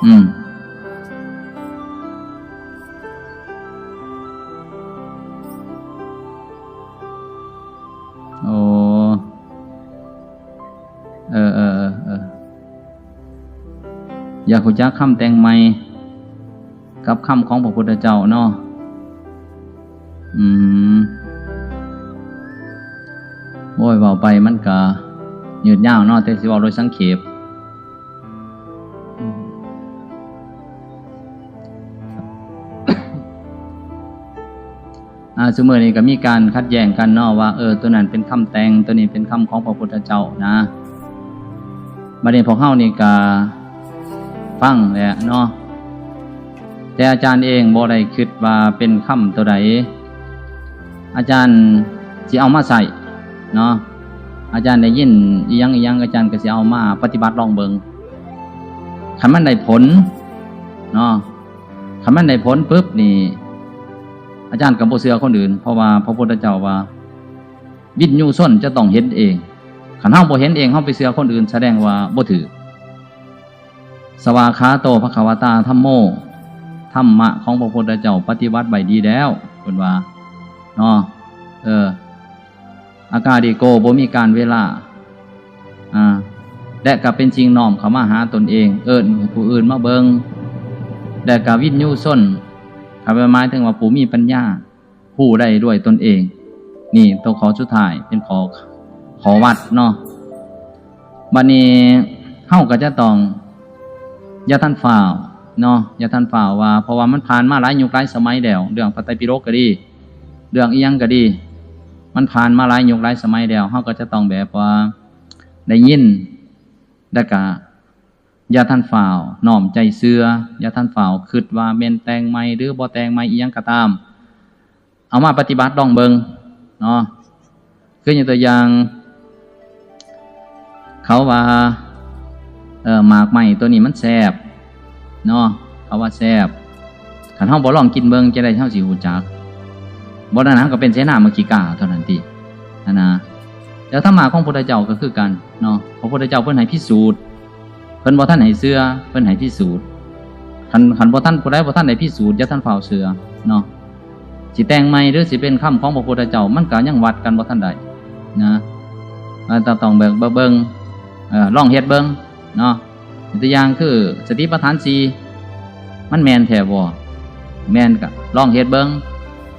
ອືມ ໂອ້ ເອີ ເອີ ເອີ ເອີ ຢາກຮູ້ຈັກຄຳແຕ່ງໃໝ່ ກັບຄຳຂອງພະພຸດທະເຈົ້າເນາະ. ອືມ ໂອ້ຍ ເວົ້າໄປມັນກະຍືດຍາວເນາະ ແຕ່ຊິເວົ້າໂດຍສັງເຂບ. ອ່າ ຊຸມື້ນີ້ກໍມີການຂັດແຍ່ງກັນເນາະ ວ່າ ເອີ ໂຕນັ້ນເປັນຄຳແຕ່ງ ໂຕນີ້ເປັນຄຳຂອງພະພຸດທະເຈົ້ານະ. ບັດນີ້ພວກເຮົານີ້ກໍຟັງແຫຼະເນາະ ແຕ່ອາຈານເອງບໍ່ໄດ້ຄິດວ່າເປັນຄຳໂຕໃດ ອາຈານຊິເອົາມາໃຊ້ເນາະ. ອາຈານໄດ້ຍິນອີ່ຫຍັງອີ່ຫຍັງ ອາຈານກໍຊິເອົາມາປະຕິບັດລອງເບິ່ງ ຄັນມັນໄດ້ຜົນເນາະ. ຄັນມັນໄດ້ຜົນປຶບນີ້ ອາຈານກໍບໍ່ເຊື່ອຄົນອື່ນ ເພາະວ່າພະພຸດທະເຈົ້າວ່າ ວິນຍູຊົນຈະຕ້ອງເຫັນເອງ. ຄັນເຮົາບໍ່ເຫັນເອງ ເຮົາໄປເຊື່ອຄົນອື່ນ ສະແດງວ່າບໍ່ຖືກ. ສະວາຄາໂຕ ພະຄະວະຕາ ທຳໂມ ທຳມະຂອງພະພຸດທະເຈົ້າປະຕິບັດໄວ້ດີແລ້ວ ເພິ່ນວ່າເນາະ. ເອີ ອາກາລິໂກ ບໍ່ມີການເວລາ ອາ ແລະ ກໍເປັນສິ່ງນ້ອມເຂົ້າມາຫາຕົນເອງ ເອີ້ນໃຫ້ຜູ້ອື່ນມາເບິ່ງ ແລະ ກໍວິນຍູຊົນ ກໍແປ ໝາຍເຖິງວ່າຜູ້ມີປັນຍາ ຮູ້ໄດ້ດ້ວຍຕົນເອງ. ນີ້ຕົວຂໍ້ສຸດທ້າຍ ເປັນຂໍ້ ຂໍ້ວັດເນາະ. ບັດນີ້ເຮົາກໍຈະຕ້ອງ ຢ່າທັນຟ້າວເນາະ ຢ່າທັນຟ້າວວ່າ ເພາະວ່າມັນຜ່ານມາຫຼາຍຍຸກຫຼາຍສະໄໝແລ້ວ ເລື່ອງພະໄຕປິດົກກໍດີ ເລື່ອງອີ່ຫຍັງກໍດີ ມັນຜ່ານມາຫຼາຍຍຸກຫຼາຍສະໄໝແລ້ວ ເຮົາກໍຈະຕ້ອງແບບວ່າໄດ້ຍິນ ແລ້ວກະຢ່າທັນຟ້າວນ້ອມໃຈເຊື່ອ ຢ່າທັນຟ້າວຄິດວ່າແມ່ນແຕ່ງໃໝ່ ຫຼື ບໍ່ແຕ່ງໃໝ່ ອີ່ຫຍັງກໍຕາມ ເອົາມາປະຕິບັດລອງເບິ່ງເນາະ. ຄືຍົກຕົວຢ່າງ ເຂົາວ່າ ເອີ ໝາກໄມ້ຕົວນີ້ມັນແຊບເນາະ ເຂົາວ່າແຊບ. ຄັນເຮົາບໍ່ລອງກິນເບິ່ງ ຈັ່ງໃດເຮົາຊິຮູ້ຈັກ? ບໍ່ນັ້ນເຮົາກໍເປັນເສນາມະຄີກາເທົ່ານັ້ນຕິ ຫັ້ນນະ. ແລ້ວທຳມະຂອງພຸດທະເຈົ້າກໍຄືກັນເນາະ ພະພຸດທະເຈົ້າເພິ່ນໃຫ້ພິສູດ ເພິ່ນບໍ່ທັນໃຫ້ເຊື່ອ ເພິ່ນໃຫ້ພິສູດ. ຄັນ ຄັນບໍ່ທັນ ຜູ້ໃດບໍ່ທັນໄດ້ພິສູດ ຢ່າທັນຟ້າວເຊື່ອເນາະ. ຊິແຕ່ງໃໝ່ ຫຼື ຊິເປັນຄຳຂອງພະພຸດທະເຈົ້າ ມັນກໍຍັງວັດກັນບໍ່ທັນໄດ້ນະ. ເອີ ຕ້ອງ ຕ້ອງເບິ່ງ ເບິ່ງ ເອີ ລອງເຮັດເບິ່ງເນາະ. ຕົວຢ່າງຄືສະຕິປະທານສີ່ ມັນແມ່ນແທ້ບໍ່? ແມ່ນກໍລອງເຮັດເບິ່ງ.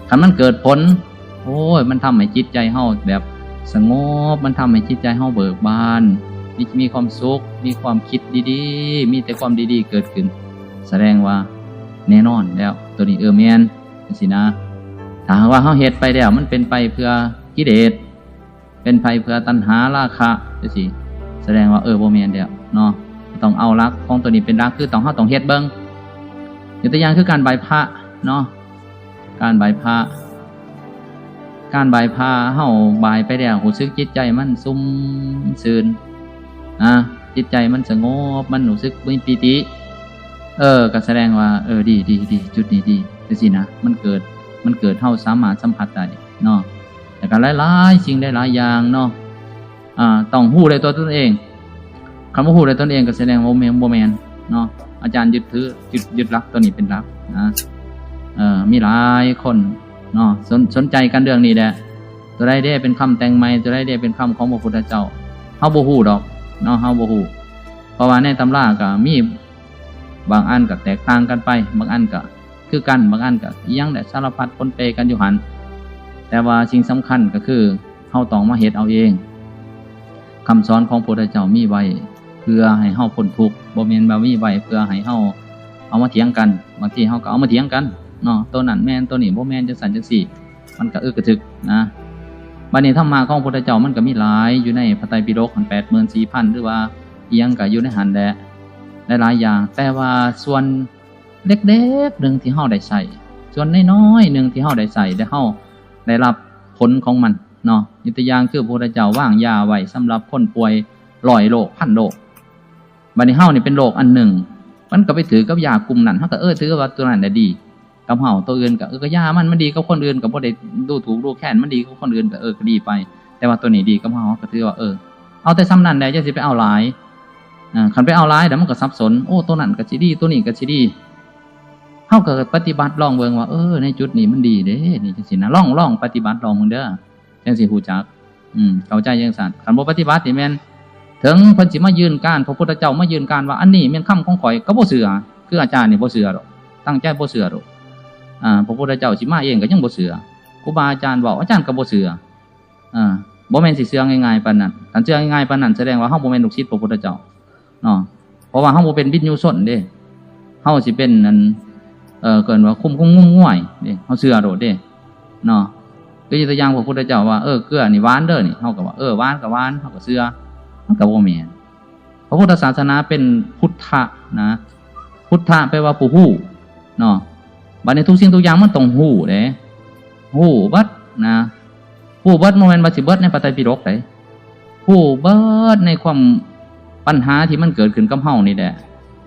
ຄັນມັນເກີດຜົນ ໂອ້ຍ ມັນທຳໃຫ້ຈິດໃຈເຮົາແບບສະຫງົບ ມັນທຳໃຫ້ຈິດໃຈເຮົາເບີກບານ ມີ ມີຄວາມສຸກ ມີຄວາມຄິດດີໆ ມີແຕ່ຄວາມດີໆເກີດຂຶ້ນ ສະແດງວ່າແນ່ນອນແລ້ວ ໂຕນີ້ ເອີ ແມ່ນ ຈັ່ງຊີ້ນະ. ຖ້າຫາກວ່າເຮົາເຮັດໄປແລ້ວ ມັນເປັນໄປເພື່ອກິເລດ ເປັນໄປເພື່ອຕັນຫາ ລາຄະ ຈັ່ງຊີ້ ສະແດງວ່າ ເອີ ບໍ່ແມ່ນແລ້ວເນາະ. ຕ້ອງເອົາຫຼັກຂອງຕົວນີ້ເປັນຫຼັກ ຄືຕ້ອງ ເຮົາຕ້ອງເຮັດເບິ່ງ. ຍົກຕົວຢ່າງຄືການໄຫວ້ພະເນາະ, ການໄຫວ້ພະ ການໄຫວ້ພະ ເຮົາໄຫວ້ໄປແລ້ວ ຮູ້ສຶກຈິດໃຈມັນຊຸ່ມຊື່ນນະ, ຈິດໃຈມັນສະຫງົບ ມັນຮູ້ສຶກມີປີຕິ ເອີ ກໍສະແດງວ່າ ເອີ ດີ ດີ ດີ ຈຸດນີ້ດີ ຈັ່ງຊີ້ນະ. ມັນເກີດ ມັນເກີດ ເຮົາສາມາດສຳຜັດໄດ້ເນາະ. ແລ້ວກໍຫຼາຍໆສິ່ງ ຫຼາຍໆຢ່າງເນາະ ອ່າ ຕ້ອງຮູ້ດ້ວຍຕົວຕົນເອງ. ຄັນບໍ່ຮູ້ດ້ວຍຕົນເອງ ກໍສະແດງວ່າບໍ່ແມ່ນ ບໍ່ແມ່ນເນາະ. ອາຈານຍຶດຖື ຍຶດ ຍຶດຫຼັກຕົວນີ້ເປັນຫຼັກນະ. ເອີ ມີຫຼາຍຄົນເນາະ ສົນ ສົນໃຈກັນເລື່ອງນີ້ແຫຼະ. ຕົວໃດເດ້ເປັນຄຳແຕ່ງໃໝ່ ຕົວໃດເດ້ເປັນຄຳຂອງພະພຸດທະເຈົ້າ ເຮົາບໍ່ຮູ້ດອກເນາະ ເຮົາບໍ່ຮູ້. ເພາະວ່າໃນຕຳລາກໍມີ ບາງອັນກໍແຕກຕ່າງກັນໄປ, ບາງອັນກໍຄືກັນ, ບາງອັນກໍອີ່ຫຍັງແຫຼະ ສາລະພັດປົນເປກັນຢູ່ຫັ້ນ. ແຕ່ວ່າສິ່ງສຳຄັນກໍຄື ເຮົາຕ້ອງມາເຮັດເອົາເອງ. ຄຳສອນຂອງພະພຸດທະເຈົ້າມີໄວ້ເພື່ອໃຫ້ເຮົາພົ້ນທຸກ, ບໍ່ແມ່ນວ່າມີໄວ້ເພື່ອໃຫ້ເຮົາເອົາມາຖຽງກັນ. ບາງທີເຮົາກໍເອົາມາຖຽງກັນເນາະ, ໂຕນັ້ນແມ່ນ ໂຕນີ້ບໍ່ແມ່ນ ຈັ່ງຊັ້ນຈັ່ງຊີ້, ມັນກໍອຶກກະທຶກນະ. ບັດນີ້ທຳມະຂອງພະພຸດທະເຈົ້າມັນກໍມີຫຼາຍ ຢູ່ໃນພະໄຕປິດົກຫັ້ນ ແປດໝື່ນສີ່ພັນ ຫຼືວ່າອີ່ຫຍັງກໍຢູ່ໃນຫັ້ນແຫຼະ ຫຼາຍໆຢ່າງ. ແຕ່ວ່າສ່ວນເລັກໆໜຶ່ງທີ່ເຮົາໄດ້ໃຊ້, ສ່ວນນ້ອຍໆໜຶ່ງທີ່ເຮົາໄດ້ໃຊ້ ແລະເຮົາໄດ້ຮັບຜົນຂອງມັນເນາະ. ຍົກຕົວຢ່າງຄືພະພຸດທະເຈົ້າວາງຢາໄວ້ສຳລັບຄົນປ່ວຍຮ້ອຍໂລກ ພັນໂລກ. ບັດນີ້ເຮົານີ້ເປັນໂລກອັນໜຶ່ງ, ມັນກໍໄປຖືກກັບຢາກຸ່ມນັ້ນ, ເຮົາກໍ ເອີ ຖືວ່າຕົວນັ້ນແຫຼະດີກັບເຮົາ, ຕົວອື່ນກໍ ເອີ ກໍຢາມັນ ມັນດີກັບຄົນອື່ນ, ກໍບໍ່ໄດ້ດູຖູກດູແຄນ, ມັນດີກັບຄົນອື່ນ ກໍ ເອີ ກໍດີໄປ. ແຕ່ວ່າຕົວນີ້ດີກັບເຮົາ, ເຮົາກໍຖືວ່າ ເອີ ເອົາແຕ່ສ່ຳນັ້ນແຫຼະ, ຢ່າຊິໄປເອົາຫຼາຍ. ເອີ ຄັນໄປເອົາຫຼາຍແລ້ວ ມັນກໍສັບສົນ, ໂອ້ ຕົວນັ້ນກໍຊິດີ ຕົວນີ້ກໍຊິດີ. ເຮົາກໍປະຕິບັດລອງເບິ່ງວ່າ ເອີ ໃນຈຸດນີ້ມັນດີເດ້ ນີ້ ຈັ່ງຊີ້ນະ. ລອງ ລອງປະຕິບັດລອງເບິ່ງເດີ, ຈັ່ງຊິຮູ້ຈັກ. ອືມ ເຂົ້າໃຈຈັ່ງຊັ້ນ. ຄັນບໍ່ປະຕິບັດນີ້ແມ່ນ ເຖິງເພິ່ນຊິມາຍື່ນການ, ພະພຸດທະເຈົ້າມາຍື່ນການວ່າ ອັນນີ້ແມ່ນຄຳຂອງຂ້ອຍ ກໍບໍ່ເຊື່ອ. ຄືອາຈານນີ້ບໍ່ເຊື່ອດອກ, ຕັ້ງໃຈບໍ່ເຊື່ອດອກ. ອ່າ ພະພຸດທະເຈົ້າຊິມາເອງກໍຍັງບໍ່ເຊື່ອ. ຄູບາອາຈານເວົ້າ ອາຈານກໍບໍ່ເຊື່ອ. ອ່າ ບໍ່ແມ່ນຊິເຊື່ອງ່າຍໆປານນັ້ນ. ຄັນເຊື່ອງ່າຍໆປານນັ້ນ ສະແດງວ່າເຮົາບໍ່ແມ່ນລູກສິດພະພຸດທະເຈົ້າເນາະ. ເພາະວ່າເຮົາບໍ່ເປັນວິນຍູຊົນເດ້, ເຮົາຊິເປັນ ອັນ ເອີ້ນວ່າຄຸມງຸ້ມງວາຍເດ້, ເຮົາເຊື່ອໂລດເດ້ເນາະ. ຄືຍົກຕົວຢ່າງພະພຸດທະເຈົ້າວ່າ ເອີ ເກືອນີ້ຫວານເດີນີ້, ເຮົາກໍວ່າ ເອີ ຫວານກໍຫວານ, ເຮົາກໍເຊື່ອ. ມັນກໍບໍ່ແມ່ນ. ພະພຸດທະສາສະໜາເປັນພຸດທະນະ, ພຸດທະແປວ່າຜູ້ຮູ້ເນາະ. ບັດນີ້ທຸກສິ່ງທຸກຢ່າງມັນຕ້ອງຮູ້ເດ້, ຮູ້ເບິດນະ. ຮູ້ເບິດ ບໍ່ແມ່ນວ່າຊິເບິດໃນພະໄຕປິດົກໃດ, ຮູ້ເບິດໃນຄວາມ ບັນຫາທີ່ມັນເກີດຂຶ້ນກັບເຮົານີ້ແຫຼະ,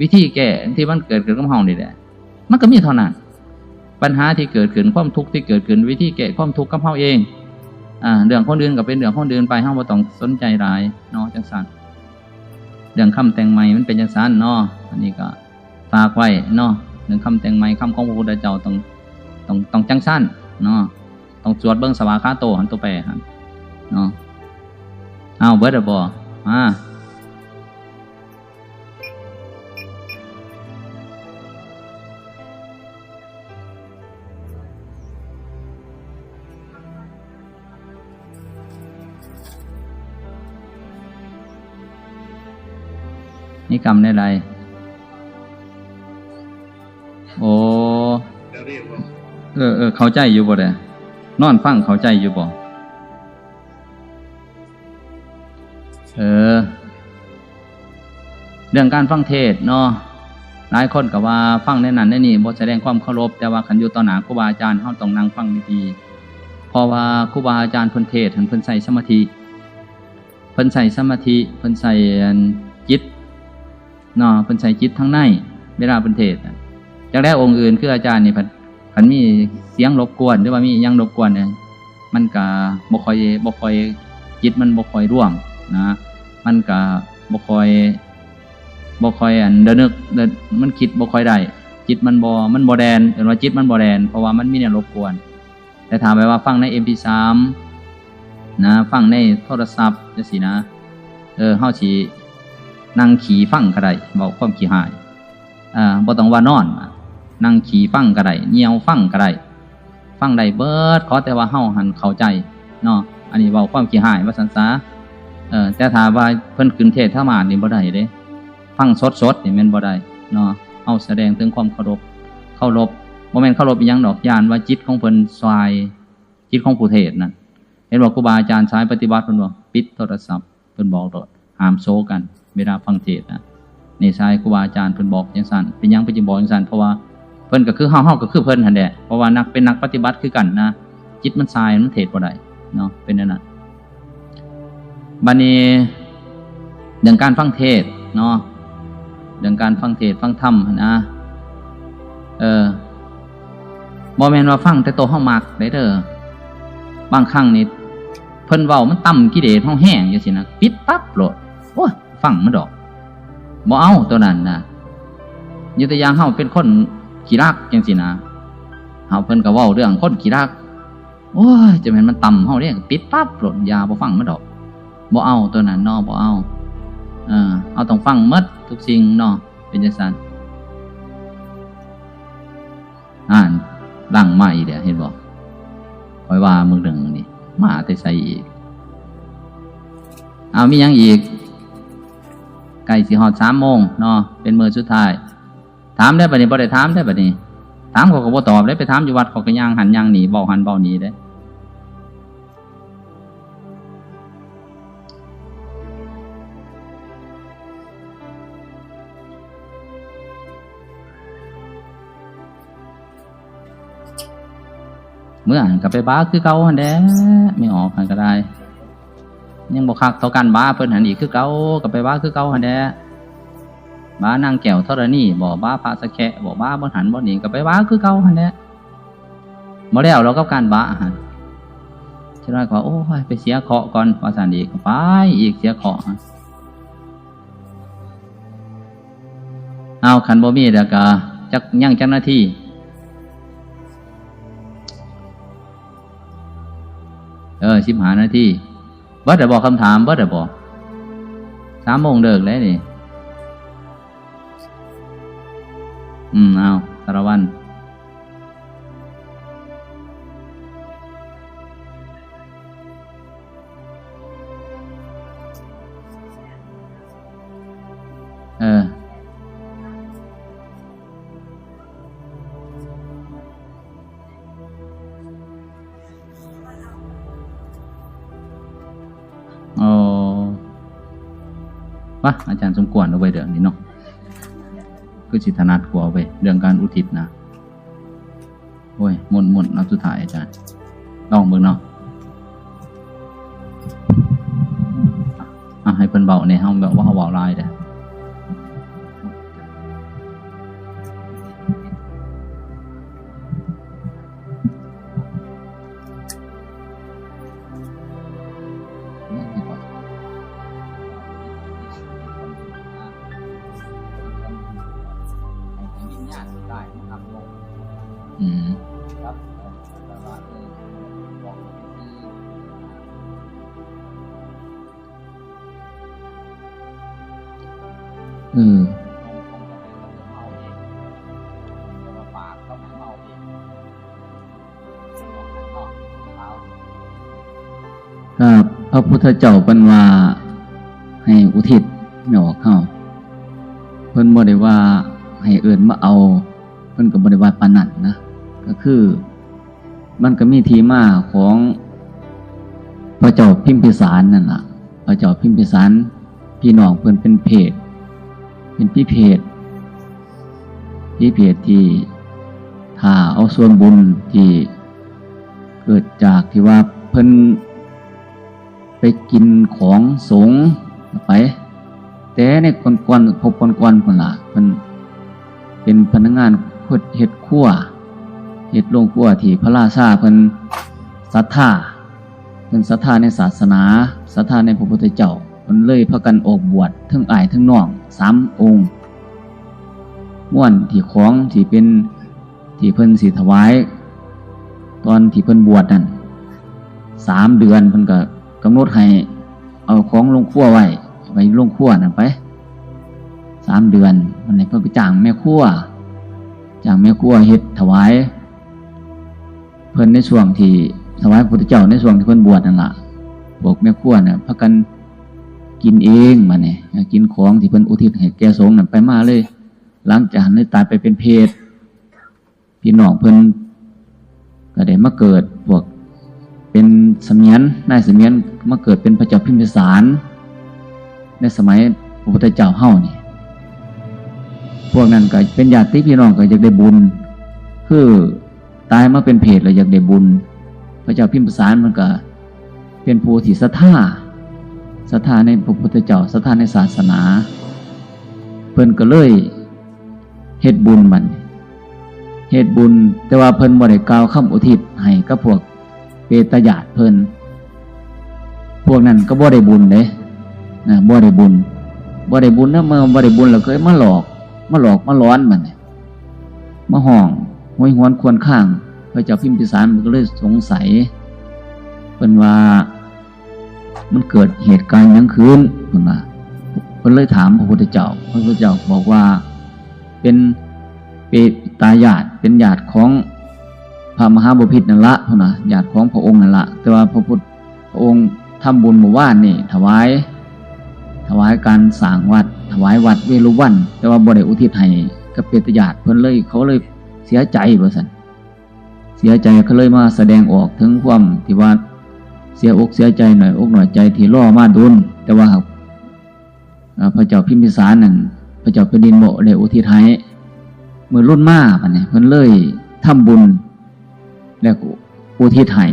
ວິທີແກ້ທີ່ມັນເກີດຂຶ້ນກັບເຮົານີ້ແຫຼະ, ມັນກໍມີເທົ່ານັ້ນ. ບັນຫາທີ່ເກີດຂຶ້ນ, ຄວາມທຸກທີ່ເກີດຂຶ້ນ, ວິທີແກ້ຄວາມທຸກກັບເຮົາເອງ. ອ່າ ເລື່ອງຄົນອື່ນກໍເປັນເລື່ອງຄົນອື່ນໄປ, ເຮົາບໍ່ຕ້ອງສົນໃຈຫຼາຍເນາະ, ຈັ່ງຊັ້ນ. ເລື່ອງຄຳແຕ່ງໃໝ່ມັນເປັນຈັ່ງຊັ້ນເນາະ, ອັນນີ້ກໍ ຝາກໄວ້ເນາະ, ເລື່ອງຄຳແຕ່ງໃໝ່, ຄຳຂອງພະພຸດທະເຈົ້າຕ້ອງ ຕ້ອງ ຕ້ອງຈັ່ງຊັ້ນເນາະ, ຕ້ອງສວດເບິ່ງສະວາຄາໂຕຫັ້ນ, ໂຕແປຫັ້ນເນາະ. ອ້າວ ເບິດແລ້ວບໍ່? ມາ ມີກຳແນວໃດ? ໂອ້ ເອີ ເອີ ເຂົ້າໃຈຢູ່ບໍ່ແດ່? ນອນຟັງເຂົ້າໃຈຢູ່ບໍ່? ເອີ ເລື່ອງການຟັງເທດເນາະ, ຫຼາຍຄົນກໍວ່າຟັງແນວນັ້ນແນວນີ້ ບໍ່ສະແດງຄວາມເຄົາລົບ, ແຕ່ວ່າຄັນຢູ່ຕໍ່ໜ້າຄູບາອາຈານ ເຮົາຕ້ອງນັ່ງຟັງດີໆ, ເພາະວ່າຄູບາອາຈານເພິ່ນເທດຫັ້ນ ເພິ່ນໃຊ້ສະມາທິ, ເພິ່ນໃຊ້ສະມາທິ, ເພິ່ນໃຊ້ ອັນ ຈິດເນາະ, ເພິ່ນໃຊ້ຈິດທາງໃນເວລາເພິ່ນເທດນະ. ຈັກແລ້ວອົງອື່ນ ຄືອາຈານນີ້ ຄັນ ຄັນມີສຽງລົບກວນ ຫຼືວ່າມີອີ່ຫຍັງລົບກວນນີ້ ມັນກະບໍ່ຄ່ອຍ ບໍ່ຄ່ອຍ ຈິດມັນບໍ່ຄ່ອຍລວມນະ, ມັນກະບໍ່ຄ່ອຍ ບໍ່ຄ່ອຍ ອັນ ລະນຶກ ລະ ມັນຄິດບໍ່ຄ່ອຍໄດ້, ຈິດມັນບໍ່ ມັນບໍ່ແລ່ນ, ເອີ້ນວ່າຈິດມັນບໍ່ແລ່ນ ເພາະວ່າມັນມີແນວລົບກວນ. ແຕ່ຖ້າແບບວ່າຟັງໃນເອັມພີສາມນະ, ຟັງໃນໂທລະສັບຈັ່ງຊີ້ນະ, ເອີ ເຮົາຊິນັ່ງຂີ້ຟັງກໍໄດ້, ເວົ້າຄວາມຂີ້ຮ້າຍ ອ່າ ບໍ່ຕ້ອງວ່ານອນ, ນັ່ງຂີ້ຟັງກໍໄດ້, ຍ່ຽວຟັງກໍໄດ້, ຟັງໄດ້ເບິດ, ຂໍແຕ່ວ່າເຮົາຫັ້ນເຂົ້າໃຈເນາະ. ອັນນີ້ເວົ້າຄວາມຂີ້ຮ້າຍວ່າຊັ້ນຊະ. ເອີ ແຕ່ຖ້າວ່າເພິ່ນຂຶ້ນເທດທຳມາດນີ້ບໍ່ໄດ້ເດ້, ຟັງສົດໆນີ້ແມ່ນບໍ່ໄດ້ເນາະ. ເຮົາສະແດງເຖິງຄວາມເຄົາລົບ, ເຄົາລົບ ບໍ່ແມ່ນເຄົາລົບອີ່ຫຍັງດອກ, ຢ້ານວ່າຈິດຂອງເພິ່ນສ່າຍ, ຈິດຂອງຜູ້ເທດນັ້ນ. ເຫັນບໍ່ ຄູບາອາຈານສາຍປະຕິບັດເພິ່ນວ່າ ປິດໂທລະສັບ, ເພິ່ນບອກໂລດ, ຫ້າມໂຊກັນເວລາຟັງເທດນະ. ນີ້ຊາຍຄູບາອາຈານເພິ່ນບອກຈັ່ງຊັ້ນ. ເປັນຫຍັງເພິ່ນຈຶ່ງບອກຈັ່ງຊັ້ນ? ເພາະວ່າເພິ່ນກໍຄືເຮົາ ເຮົາກໍຄືເພິ່ນຫັ້ນແຫຼະ. ເພາະວ່ານັກ ເປັນນັກປະຕິບັດຄືກັນນະ, ຈິດມັນຊາຍ ມັນເທດບໍ່ໄດ້ເນາະ, ເປັນແນວນັ້ນ. ບັດນີ້ເລື່ອງການຟັງເທດເນາະ, ເລື່ອງການຟັງເທດຟັງທຳຫັ້ນນະ, ເອີ ບໍ່ແມ່ນວ່າຟັງແຕ່ໂຕເຮົາມັກໄດ້ເດີ. ບາງຄັ້ງນີ້ເພິ່ນເວົ້າມັນຕຳກິເລດເຮົາແຮງຈັ່ງຊີ້ນະ, ປິດປັບໂລດ. ໂອ້ຍ ຟັງມັນດອກ, ບໍ່ເອົາໂຕນັ້ນນະ. ຍົກຕົວຢ່າງເຮົາເປັນຄົນຂີ້ລັກຈັ່ງຊີ້ນະ, ເຮົາ ເພິ່ນກໍເວົ້າເລື່ອງຄົນຂີ້ລັກ, ໂອ້ຍ ຈະແມ່ນມັນຕຳເຮົາເດ້, ປິດປັບໂລດ, ຢ່າ ບໍ່ຟັງມັນດອກ, ບໍ່ເອົາໂຕນັ້ນເນາະ, ບໍ່ເອົາ. ເອີ ເຮົາຕ້ອງຟັງໝົດທຸກສິ່ງເນາະ, ເປັນຈັ່ງຊັ້ນ. ອ່ານ ຫຼັງມາອີກແລ້ວ ເຫັນບໍ່? ຂ້ອຍວ່າມື້ໜຶ່ງນີ້ ມາແຕ່ໃສອີກ? ເອົາ ມີຫຍັງອີກ? ໃກ້ຊິຮອດສາມໂມງເນາະ, ເປັນມື້ສຸດທ້າຍ. ຖາມແດ່ບັດນີ້, ບໍ່ໄດ້ຖາມແດ່ບັດນີ້. ຖາມເຂົາກໍບໍ່ຕອບເດ້, ໄປຖາມຢູ່ວັດເຂົາກໍຍ່າງຫັ້ນຍ່າງນີ້, ເວົ້າຫັ້ນເວົ້ານີ້ເດ້. ເມື່ອຫັ້ນກໍໄປບາຄືເກົ່າຫັ້ນແຫຼະ, ແມ່ອອກຫັ້ນກໍໄດ້ ຍັງບໍ່ຄັກເທົ່າກັນບາເພິ່ນຫັ້ນອີກຄືເກົ່າ, ກໍໄປບາຄືເກົ່າຫັ້ນແຫຼະ. ບານາງແກ້ວທໍລະນີບໍ, ບາພະສະແຄະບໍ, ບາບ່ອນຫັ້ນບ່ອນນີ້, ກໍໄປບາຄືເກົ່າຫັ້ນແຫຼະ. ບໍ່ແລ້ວດອກກັບການບາຫັ້ນ. ຈັກໜ້ອຍກໍວ່າ ໂອ້ຍ ໄປເສຍເຄາະກ່ອນ ວ່າຊັ້ນອີກ, ໄປອີກ ເສຍເຄາະ. ເອົາ ຄັນບໍ່ມີແລ້ວກະຈັກ ຍັງຈັກນາທີ? ເອີ ສິບຫ້ານາທີ. ເບິດແລ້ວບໍ? ຄຳຖາມເບິດແລ້ວບໍ? ສາມໂມງເລີກແລ້ວນີ້. ອືມ ເອົາ ສາລະວັນ. ເອີ ໂອ້ ວະ ອາຈານສົມຄວນເອົາໄວ້ເລື່ອງນີ້ເນາະ, ຄືຊິຖະໜັດກວ່າເວີຍ ເລື່ອງການອຸທິດນະ. ໂອ້ຍ ໝົດໆ ເອົາ ສຸດທ້າຍອາຈານ ລອງເບິ່ງເນາະ. ອ່ະ ໃຫ້ເພິ່ນເວົ້າແດ່, ເຮົາແບບວ່າເຮົາເວົ້າຫຼາຍເດ້. ອືມ ເອີ ຄັບ ພະພຸດທະເຈົ້າເພິ່ນວ່າໃຫ້ອຸທິດແມ່ອອກເຮົາ, ເພິ່ນບໍ່ໄດ້ວ່າໃຫ້ເອີ້ນມາເອົາ, ເພິ່ນກໍບໍ່ໄດ້ວ່າປານນັ້ນນະ. ກໍຄື ມັນກໍມີທີ່ມາຂອງພະເຈົ້າພິມພິສານນັ້ນລະ. ພະເຈົ້າພິມພິສານ ພີ່ນ້ອງເພິ່ນເປັນເຜດ ເປັນຜີເຜດ ຜີເຜດທີ່ຖ້າເອົາສ່ວນບຸນທີ່ເກີດຈາກທີ່ວ່າເພິ່ນ ໄປກິນຂອງສົງໄປ ແຕ່ໃນກ່ອນໆ ພົບກ່ອນໆ ພຸ້ນລະ. ເພິ່ນເປັນພະນັກງານເຮັດຄົວ ເຮັດໂລງຄົວທີ່ພະລາຊາເພິ່ນສັດທາ, ເພິ່ນສັດທາໃນສາສະໜາ, ສັດທາໃນພະພຸດທະເຈົ້າ, ເພິ່ນເລີຍພາກັນອອກບວດ ທັງອ້າຍທັງນ້ອງສາມອົງ. ມ່ວນທີ່ຂອງທີ່ເປັນ ທີ່ເພິ່ນຊິຖວາຍຕອນທີ່ເພິ່ນບວດນັ້ນ ສາມເດືອນ ເພິ່ນກໍກຳນົດໃຫ້ເອົາຂອງລົງຄົວໄວ້ ໄວ້ລົງຄົວນັ້ນໄປສາມເດືອນ. ບັດນີ້ເພິ່ນກໍຈ້າງແມ່ຄົວ ຈ້າງແມ່ຄົວເຮັດຖວາຍເພິ່ນໃນຊ່ວງທີ່ຖວາຍພະພຸດທະເຈົ້າ ໃນຊ່ວງທີ່ເພິ່ນບວດນັ້ນລະ. ພວກແມ່ຄົວນະພາກັນກິນເອງ ບັດນີ້ ກິນຂອງທີ່ເພິ່ນອຸທິດໃຫ້ແກ່ສົງນັ້ນໄປມາເລີຍ. ຫຼັງຈາກນັ້ນເລີຍກາຍໄປເປັນເຜດ. ພີ່ນ້ອງເພິ່ນກໍໄດ້ມາເກີດ ພວກເປັນສະໝຽນ ນາຍສະໝຽນ ມາເກີດເປັນພະເຈົ້າພິມພິສານ. ໃນສະໄໝພະພຸດທະເຈົ້າເຮົານີ້ ພວກນັ້ນກໍເປັນຍາດຕິພີ່ນ້ອງ ກໍຢາກໄດ້ບຸນ ຄືຕາຍມາເປັນເປດແລ້ວຢາກໄດ້ບຸນ. ພະເຈົ້າພິມພິສານເພິ່ນກໍເປັນຜູ້ທີ່ສັດທາ ສັດທາໃນພະພຸດທະເຈົ້າ ສັດທາໃນສາສະໜາ ເພິ່ນກໍເລີຍ ເຮັດບຸນບັດນີ້ ເຮັດບຸນ ແຕ່ວ່າເພິ່ນບໍ່ໄດ້ກ່າວຄຳອຸທິດໃຫ້ກັບພວກເປຕະຍາດເພິ່ນ. ພວກນັ້ນກໍບໍ່ໄດ້ບຸນເດ້ ນະ ບໍ່ໄດ້ບຸນ ບໍ່ໄດ້ບຸນນະ. ເມື່ອບໍ່ໄດ້ບຸນແລ້ວກໍມາຫຼອກ ມາຫຼອກມາຫຼອນບັດນີ້ ມາຮ້ອງໂຫຍຫວນຄວນຄາງ. ພະເຈົ້າພິມພິສານເພິ່ນກໍເລີຍສົງໄສ ເພິ່ນວ່າ ມັນເກີດເຫດການຫຍັງຂຶ້ນ? ເພິ່ນວ່າ ເພິ່ນເລີຍຖາມພະພຸດທະເຈົ້າ ພະພຸດທະເຈົ້າບອກວ່າ ເປັນເປຕາຍາດ ເປັນຍາດຂອງພະມະຫາບໍພິດນັ້ນລະ ເພິ່ນວ່າ ຍາດຂອງພະອົງນັ້ນລະ ແຕ່ວ່າພະພຸດ ພະອົງທຳບຸນມື້ວານນີ້ ຖວາຍ ຖວາຍການສ້າງວັດ ຖວາຍວັດເວລຸວັນ ແຕ່ວ່າບໍ່ໄດ້ອຸທິດໃຫ້ກັບເປຕະຍາດເພິ່ນເລີຍ ເຂົາເລີຍເສຍໃຈວ່າຊັ້ນ. ເສຍໃຈກໍເລີຍມາສະແດງອອກເຖິງຄວາມທີ່ວ່າເສຍອົກເສຍໃຈ ໜ້ອຍອົກໜ້ອຍໃຈທີ່ລໍມາດົນ ແຕ່ວ່າຫາກ ເອີ ພະເຈົ້າພິມພິສານນັ້ນ ພະເຈົ້າແຜ່ນດິນບໍ່ໄດ້ອຸທິດໃຫ້. ມື້ລຸນມາບັດນີ້ເພິ່ນເລີຍທຳບຸນ ແລ້ວກໍອຸທິດໃຫ້.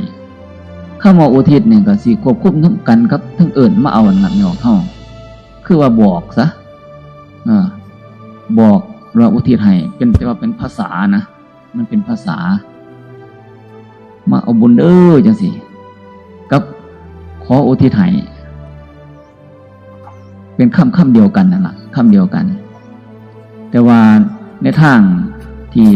ຄຳວ່າອຸທິດນີ້ກໍຊິຄວບຄຸມນຳກັນກັບທັງເອີ້ນມາເອົາອັນນັ້ນອອກເຮົາ ຄືວ່າບອກຊະ ເອີ ບອກວ່າອຸທິດໃຫ້ ເປັນ ແຕ່ວ່າເປັນພາສານະ ມັນເປັນພາສາ ມາເອົາບຸນເດີຈັ່ງຊີ້ ກັບຂໍອຸທິດໃຫ້ ເປັນຄຳ ຄຳດຽວກັນນັ້ນລະ ຄຳດຽວກັນ. ແຕ່ວ່າໃນທາງທີ່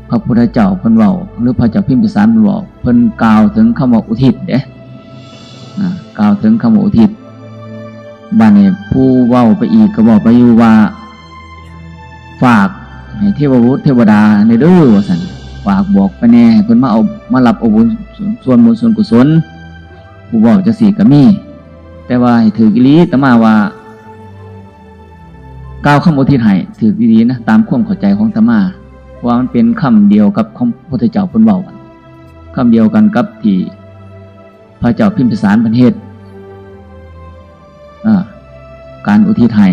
ພະພຸດທະເຈົ້າເພິ່ນເວົ້າ ຫຼື ພະເຈົ້າພິມພິສານເພິ່ນເວົ້າ ເພິ່ນກ່າວເຖິງຄຳວ່າອຸທິດເດ້ ອ່າ ກ່າວເຖິງຄຳວ່າອຸທິດ. ບາດນີ້ຜູ້ເວົ້າໄປອີກກໍເວົ້າໄປຢູ່ວ່າ ຝາກໃຫ້ເທວະບຸດເທວະດາແດ່ເດີວ່າຊັ້ນ ຝາກບອກໄປແດ່ ໃຫ້ເພິ່ນມາເອົາ ມາຮັບເອົາບຸນ ສ່ວນບຸນສ່ວນກຸສົນ. ຜູ້ເວົ້າຈັ່ງຊີ້ກໍມີ ແຕ່ວ່າໃຫ້ຖືກອີ່ຫຼີ ອາດຕະມາວ່າກ່າວຄຳອຸທິດໃຫ້ຖືກອີ່ຫຼີນະ ຕາມຄວາມເຂົ້າໃຈຂອງອາດຕະມາ ເພາະວ່າມັນເປັນຄຳດຽວກັບຂອງພະພຸດທະເຈົ້າເພິ່ນເວົ້າ ຄຳດຽວກັນກັບທີ່ ພະເຈົ້າພິມພິສານເພິ່ນເຮັດ ເອີ ການອຸທິດໃຫ້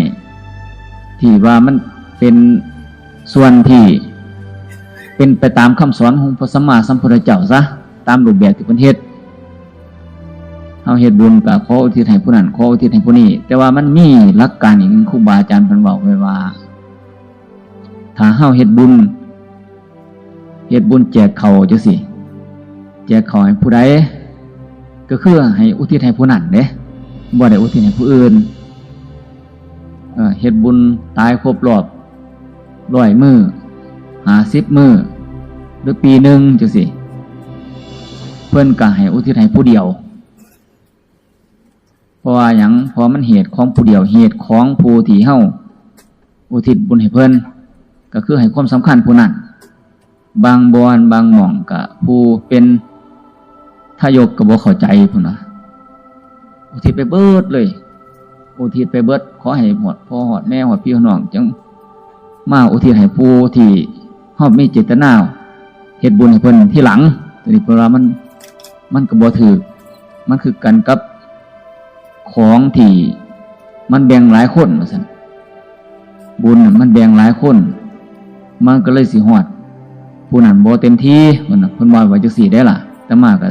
ທີ່ວ່າມັນເປັນສ່ວນທີ່ເປັນໄປຕາມຄຳສອນຂອງພະສຳມາສຳພຸດທະເຈົ້າຊະ ຕາມຮູບແບບທີ່ເພິ່ນເຮັດ. ເຮົາເຮັດບຸນກໍຂໍອຸທິດໃຫ້ຜູ້ນັ້ນ ຂໍອຸທິດໃຫ້ຜູ້ນີ້ ແຕ່ວ່າມັນມີຫຼັກການອີກໜຶ່ງ ຄູບາອາຈານເພິ່ນເວົ້າໄວ້ວ່າ ຖ້າເຮົາເຮັດບຸນ ເຮັດບຸນແຈກເຂົ້າຈັ່ງຊີ້ ແຈກເຂົ້າໃຫ້ຜູ້ໃດ ກໍຄືໃຫ້ອຸທິດໃຫ້ຜູ້ນັ້ນເດ້ ບໍ່ໄດ້ອຸທິດໃຫ້ຜູ້ອື່ນ. ເອີ ເຮັດບຸນຕາຍຄົບຮອບຮ້ອຍມື້ ຫ້າສິບມື້ ຫຼື ປີໜຶ່ງຈັ່ງຊີ້ ເພິ່ນກໍໃຫ້ອຸທິດໃຫ້ຜູ້ດຽວ. ເພາະວ່າຫຍັງ? ເພາະມັນເຫດຂອງຜູ້ດຽວ ເຫດຂອງຜູ້ທີ່ເຮົາອຸທິດບຸນໃຫ້ເພິ່ນ ກໍຄືໃຫ້ຄວາມສຳຄັນຜູ້ນັ້ນ. ບາງບ່ອນບາງໝ່ອງກໍຜູ້ເປັນທາຍົກກໍບໍ່ເຂົ້າໃຈພຸ້ນນະ ອຸທິດໄປເບິດເລີຍ ອຸທິດໄປເບິດ ຂໍໃຫ້ຮອດພໍ່ຮອດແມ່ຮອດພີ່ຮອດນ້ອງ ຈັ່ງມາອຸທິດໃຫ້ຜູ້ທີ່ເຮົາມີເຈດຕະນາເຮັດບຸນໃຫ້ເພິ່ນທີຫຼັງ. ໂຕນີ້ເພິ່ນວ່າມັນ ມັນກໍບໍ່ຖືກ ມັນຄືກັນກັບຂອງທີ່ມັນແບ່ງຫຼາຍຄົນວ່າຊັ້ນ ບຸນນະມັນແບ່ງຫຼາຍຄົນ ມັນກໍເລີຍຊິຮອດຜູ້ນັ້ນບໍ່ເຕັມທີ່ ເພິ່ນ ເພິ່ນເວົ້າໄວ້ຈັ່ງຊີ້ເດ້ລະ. ອາດຕະມາກໍ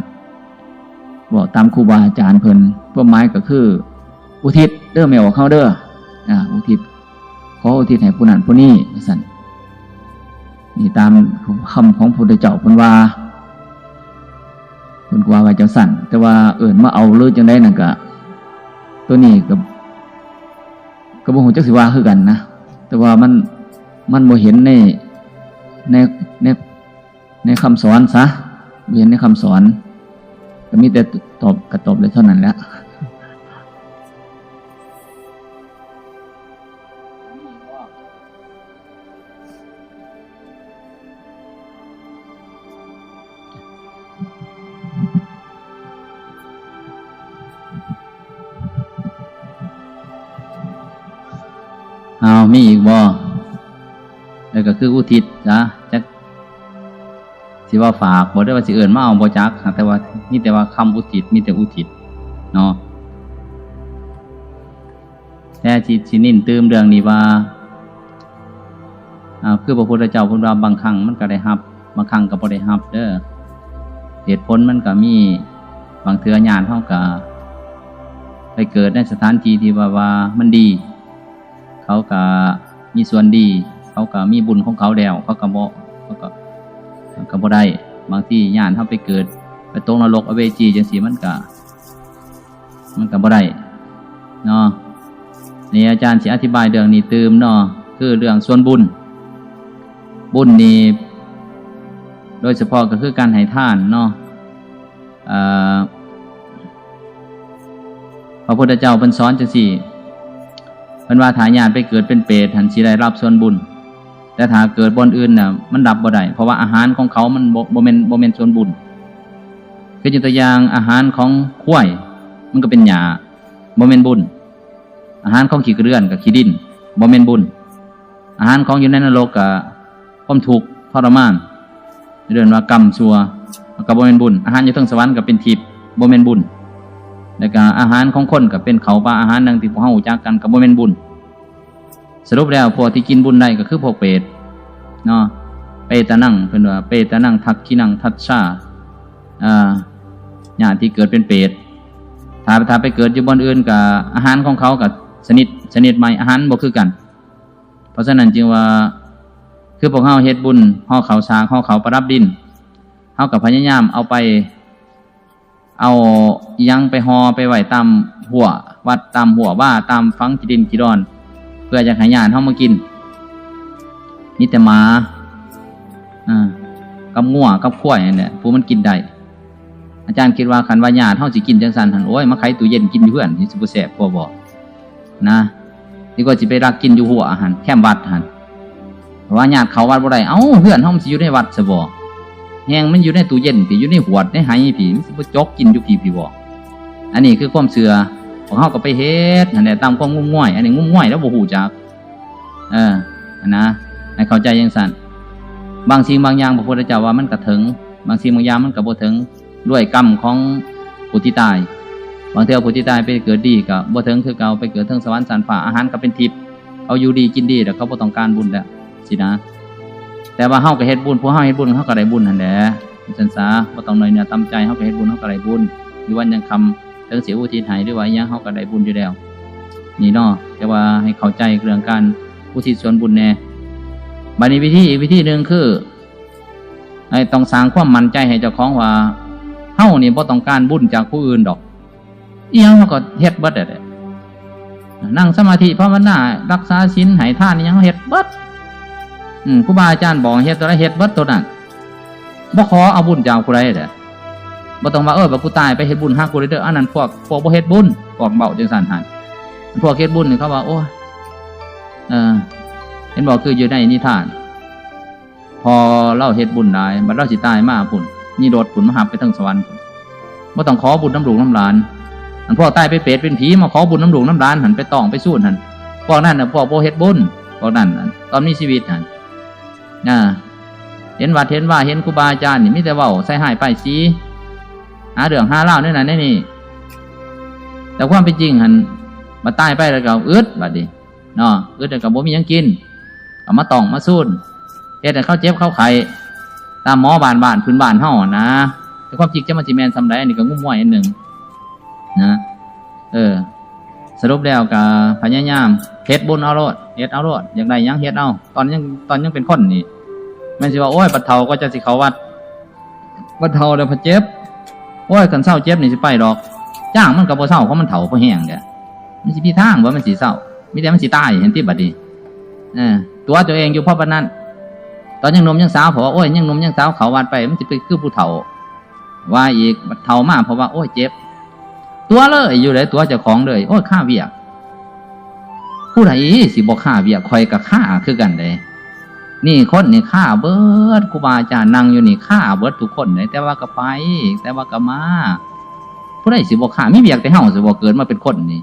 ເວົ້າຕາມຄູບາອາຈານເພິ່ນ ຄວາມໝາຍກໍຄື ອຸທິດເດີແມ່ອອກເຮົາເດີ ອາ ອຸທິດ ຂໍອຸທິດໃຫ້ຜູ້ນັ້ນຜູ້ນີ້ວ່າຊັ້ນ. ນີ້ຕາມຄຳຂອງພະພຸດທະເຈົ້າເພິ່ນວ່າ ເພິ່ນກໍວ່າໄວ້ຈັ່ງຊັ້ນ ແຕ່ວ່າເອີ້ນມາເອົາຫຼືຈັ່ງໃດນັ້ນກະ ໂຕນີ້ກໍ ກໍບໍ່ຮູ້ຈັກຊິວ່າຄືກັນນະ ແຕ່ວ່າມັນ ມັນບໍ່ເຫັນໃນ ໃນ ໃນ ໃນຄຳສອນຊະ ບໍ່ເຫັນໃນຄຳສອນ ກໍມີແຕ່ຕອບ ກໍຕອບໄດ້ເທົ່ານັ້ນແຫຼະ. ເອົາ ມີອີກບໍ່? ເອີ ກໍຄືອຸທິດຊະ ຈັກຊິວ່າຝາກບໍ່ ຫຼືວ່າຊິເອີ້ນມາເອົາບໍ່ຈັກ ແຕ່ວ່າ ມີແຕ່ວ່າຄຳອຸທິດ ມີແຕ່ອຸທິດເນາະ. ແຕ່ຊິ ຊິເນັ້ນຕື່ມເລື່ອງນີ້ວ່າ ອ່າ ຄືພະພຸດທະເຈົ້າເພິ່ນວ່າ ບາງຄັ້ງມັນກໍໄດ້ຮັບ ບາງຄັ້ງກໍບໍ່ໄດ້ຮັບເດີ. ເຫດຜົນມັນກໍມີ ບາງເທື່ອຍາດເຮົາກໍໄປເກີດໃນສະຖານທີ່ທີ່ວ່າ ວ່າມັນດີ ເຂົາກໍມີສ່ວນດີ ເຂົາກໍມີບຸນຂອງເຂົາແລ້ວ ເຂົາກໍບໍ່ ເຂົາກໍ ເຂົາກໍບໍ່ໄດ້. ບາງທີຍາດເຮົາໄປເກີດ ໄປຕົກນະລົກອະເວຈີຈັ່ງຊີ້ ມັນກໍ ມັນກໍບໍ່ໄດ້ເນາະ. ນີ້ອາຈານຊິອະທິບາຍເລື່ອງນີ້ຕື່ມເນາະ ຄືເລື່ອງສ່ວນບຸນ. ບຸນນີ້ໂດຍສະເພາະກໍຄືການໃຫ້ທານເນາະ. ເອີ ພະພຸດທະເຈົ້າເພິ່ນສອນຈັ່ງຊີ້ ເພິ່ນວ່າຖ້າຍາດໄປເກີດເປັນເປດຫັ້ນ ຊິໄດ້ຮັບສ່ວນບຸນ ແຕ່ຖ້າເກີດບ່ອນອື່ນນະ ມັນຮັບບໍ່ໄດ້ ເພາະວ່າອາຫານຂອງເຂົາມັນບໍ່ ບໍ່ແມ່ນ ບໍ່ແມ່ນສ່ວນບຸນ. ຄືຍົກຕົວຢ່າງ ອາຫານຂອງຄວາຍ ມັນກໍເປັນຫຍ້າ ບໍ່ແມ່ນບຸນ. ອາຫານຂອງຂີ້ກະເດືອນກໍຂີ້ດິນ ບໍ່ແມ່ນບຸນ. ອາຫານຂອງຢູ່ໃນນະລົກກໍຄວາມທຸກທໍລະມານ ເອີ້ນວ່າກຳຊົ່ວ ກໍບໍ່ແມ່ນບຸນ. ອາຫານຢູ່ເທິງສະຫວັນກໍເປັນທິບ ບໍ່ແມ່ນບຸນ. ແລ້ວກໍອາຫານຂອງຄົນກໍເປັນເຂົ້າປາອາຫານດັ່ງທີ່ພວກເຮົາຮູ້ຈັກກັນ ກໍບໍ່ແມ່ນບຸນ. ສະຫຼຸບແລ້ວ ພວກທີ່ກິນບຸນໄດ້ກໍຄືພວກເປດເນາະ. ເປຕະນັງ ເພິ່ນວ່າ ເປຕະນັງທັກຂິນັງທັດສາ ຍາດທີ່ເກີດເປັນເປດ ຖ້າ ຖ້າໄປເກີດຢູ່ບ່ອນອື່ນ ກໍອາຫານຂອງເຂົາກໍຊະນິດ ຊະນິດໃໝ່ ອາຫານບໍ່ຄືກັນ. ເພາະສະນັ້ນຈຶ່ງວ່າ ຄືພວກເຮົາເຮັດບຸນ ຫໍ່ເຂົ້າສາກ ຫໍ່ເຂົ້າປະດັບດິນ ເຮົາກໍພະຍາຍາມເອົາໄປ ເອົາອີ່ຫຍັງໄປຫໍ່ໄປໄວ້ຕາມຮົ້ວວັດ ຕາມຮົ້ວວາ ຕາມຝັງຂີ້ດິນຂີ້ດອນ ເພື່ອຢາກໃຫ້ຍາດເຮົາມາກິນ. ມີແຕ່ໝາ ອ່າ ກັບງົວກັບຄວາຍນັ້ນແຫຼະ ຜູ້ມັນກິນໄດ້. ອາຈານຄິດວ່າ ຄັນວ່າຍາດເຮົາຊິກິນຈັ່ງຊັ້ນຫັ້ນ ໂອ້ຍ ມາໄຂຕູ້ເຢັນກິນຢູ່ເຮືອນ ຊິບໍ່ແຊບກວ່າບໍ່? ນະ ດີກວ່າຊິໄປລັກກິນຢູ່ຮົ້ວຫັ້ນ ແຄມວັດຫັ້ນ. ເພາະວ່າຍາດເຂົ້າວັດບໍ່ໄດ້ ເອົ້າ ເຮືອນເຮົາມັນຊິຢູ່ໃນວັດຊະບໍ່? ແຮ່ງມັນຢູ່ໃນຕູ້ເຢັນພີ້ ຢູ່ໃນຫວດໃນໄຫພີ້ ມັນຊິບໍ່ຈົກກິນຢູ່ພີ້ ພີ້ບໍ່? ອັນນີ້ຄືຄວາມເຊື່ອ ພວກເຮົາກໍໄປເຮັດຫັ້ນແຫຼະ ຕາມຄວາມງຸ້ມງວາຍ. ອັນນີ້ງຸ້ມງວາຍແລ້ວບໍ່ຮູ້ຈັກ ເອີ ຫັ້ນນະ ໃຫ້ເຂົ້າໃຈຈັ່ງຊັ້ນ. ບາງສິ່ງບາງຢ່າງ ພະພຸດທະເຈົ້າວ່າມັນກະເຖິງ ບາງສິ່ງບາງຢ່າງມັນກະບໍ່ເຖິງ ດ້ວຍກຳຂອງຜູ້ທີ່ຕາຍ. ບາງເທື່ອຜູ້ທີ່ຕາຍໄປເກີດດີກໍບໍ່ເຖິງຄືເກົ່າ ໄປເກີດເທິງສະຫວັນຊັ້ນຟ້າ ອາຫານກໍເປັນທິບ ເຂົາຢູ່ດີກິນດີແລ້ວ ເຂົາບໍ່ຕ້ອງການບຸນແລ້ວຊີ້ນະ. ແຕ່ວ່າເຮົາກໍເຮັດບຸນ ພວກເຮົາເຮັດບຸນ ເຮົາກໍໄດ້ບຸນຫັ້ນແຫຼະ ຊັ້ນສາ ບໍ່ຕ້ອງນ້ອຍເນື້ອຕ່ຳໃຈ ເຮົາກໍເຮັດບຸນ ເຮົາກໍໄດ້ບຸນ ຢູ່ວັນຍັງຄ່ຳ ເຖິງຊິອຸທິດໃຫ້ ຫຼືວ່າອີ່ຫຍັງ ເຮົາກໍໄດ້ບຸນຢູ່ແລ້ວ ນີ້ເນາະ. ແຕ່ວ່າໃຫ້ເຂົ້າໃຈເລື່ອງການອຸທິດສ່ວນບຸນແດ່. ບັດນີ້ວິທີ ອີກວິທີໜຶ່ງຄື ໃຫ້ຕ້ອງສ້າງຄວາມໝັ້ນໃຈໃຫ້ເຈົ້າຂອງວ່າ ເຮົານີ້ບໍ່ຕ້ອງການບຸນຈາກຜູ້ອື່ນດອກ ອີ່ຫຍັງເຮົາກໍເຮັດເບິດແຫຼະ ນັ່ງສະມາທິພາວະນາ ຮັກສາສິນ ໃຫ້ທານ ອີ່ຫຍັງເຮົາເຮັດເບິດ. ອືມ ຄູບາອາຈານບອກໃຫ້ເຮັດຕົວໃດ ເຮັດເບິດຕົວນັ້ນ ບໍ່ຂໍເອົາບຸນຈາກຜູ້ໃດເດ້. ບໍ່ຕ້ອງວ່າ ເອີ ບັດກູຕາຍໄປເຮັດບຸນຫາກູເດີ້ ອັນນັ້ນພວກ ພວກບໍ່ເຮັດບຸນ ພວກເວົ້າຈັ່ງຊັ້ນຫັ້ນ. ພວກເຮັດບຸນນີ້ເຂົາວ່າ ໂອ້ຍ ເອີ ເຫັນບໍ່ ຄືຢູ່ໃນນິທານ ພໍ່ລາວເຮັດບຸນຫຼາຍ ບັດລາວຊິຕາຍມາພຸ້ນ ມີລົດພຸ້ນມາຮັບໄປເທິງສະຫວັນພຸ້ນ ບໍ່ຕ້ອງຂໍບຸນນຳລູກນຳຫຼານ. ອັນພວກຕາຍເປັນເປດເປັນຜີ ມາຂໍບຸນນຳລູກນຳຫຼານຫັ້ນ ໄປຕ້ອງໄປຊູນຫັ້ນ ພວກນັ້ນນະ ພວກບໍ່ເຮັດບຸນ. ພວກນັ້ນນະ ຕອນມີຊີວິດຫັ້ນ ນະ ເຫັນວັດເຫັນວາ ເຫັນຄູບາອາຈານນີ້ ມີແຕ່ເວົ້າໃສ່ຮ້າຍປ້າຍສີ ຫາເລື່ອງຫາລາວແນວນັ້ນແນວນີ້. ແຕ່ຄວາມເປັນຈິງຫັ້ນ ບັດຕາຍໄປແລ້ວກໍອຶດ ບັດນີ້ ເນາະ ອຶດແລ້ວກໍບໍ່ມີຫຍັງກິນ ກໍມາຕ້ອງມາຊູນ ເຮັດໃຫ້ເຂົາເຈັບເຂົາໄຂ້ ຕາມໝໍບ້ານໆ ພື້ນບ້ານເຮົາຫັ້ນນະ. ແຕ່ຄວາມຈິງຈັກມັນຊິແມ່ນສ່ຳໃດ ອັນນີ້ກໍງຸ້ມງວາຍອັນໜຶ່ງນະ. ເອີ ສະຫຼຸບແລ້ວກໍພະຍາຍາມເຮັດບຸນເອົາໂລດ ເຮັດເອົາໂລດ ຢາກໄດ້ຫຍັງເຮັດເອົາ. ຕອນຍັງ ຕອນຍັງເປັນຄົນນີ້ ແມ່ນຊິວ່າ ໂອ້ຍ ບັດເຖົ້າກໍຈະຊິເຂົ້າວັດ ບັດເຖົ້າແລ້ວພັດເຈັບ ໂອ້ຍ ຄັນເຊົາເຈັບນີ້ຊິໄປດອກ. ຈ້າງມັນກໍບໍ່ເຊົາ ເພາະມັນເຖົ້າ ເພາະແຮງແລ້ວ ມັນຊິມີທາງບໍ່ ມັນຊິເຊົາ? ມີແຕ່ມັນຊິຕາຍຫັ້ນຕິບັດນີ້. ເອີ ຕົວະຕົວເອງຢູ່ພໍປານນັ້ນ. ຕອນຍັງໜຸ່ມຍັງສາວ ເພາະວ່າ ໂອ້ຍ ຍັງໜຸ່ມຍັງສາວ ເຂົ້າວັດໄປ ມັນຊິໄປຄືຜູ້ເຖົ້າ ວ່າອີກ. ບັດເຖົ້າມາ ເພາະວ່າ ໂອ້ຍ ເຈັບ ຕົວະເລີຍ ຢູ່ເລີຍ ຕົວະເຈົ້າຂອງເລີຍ ໂອ້ຍ ຄາວຽກ. ຜູ້ໃດຊິບໍ່ຄາວຽກ? ຂ້ອຍກໍຄາຄືກັນເດ້. ນີ້ ຄົນນີ້ຄາເບິດ ຄູບາອາຈານນັ່ງຢູ່ນີ້ຄາເບິດທຸກຄົນເດ້ ແຕ່ວ່າກໍໄປ ແຕ່ວ່າກໍມາ. ຜູ້ໃດຊິບໍ່ຄາ? ມີວຽກແຕ່ເຮົາຊິບໍ່ເກີດມາເປັນຄົນນີ້.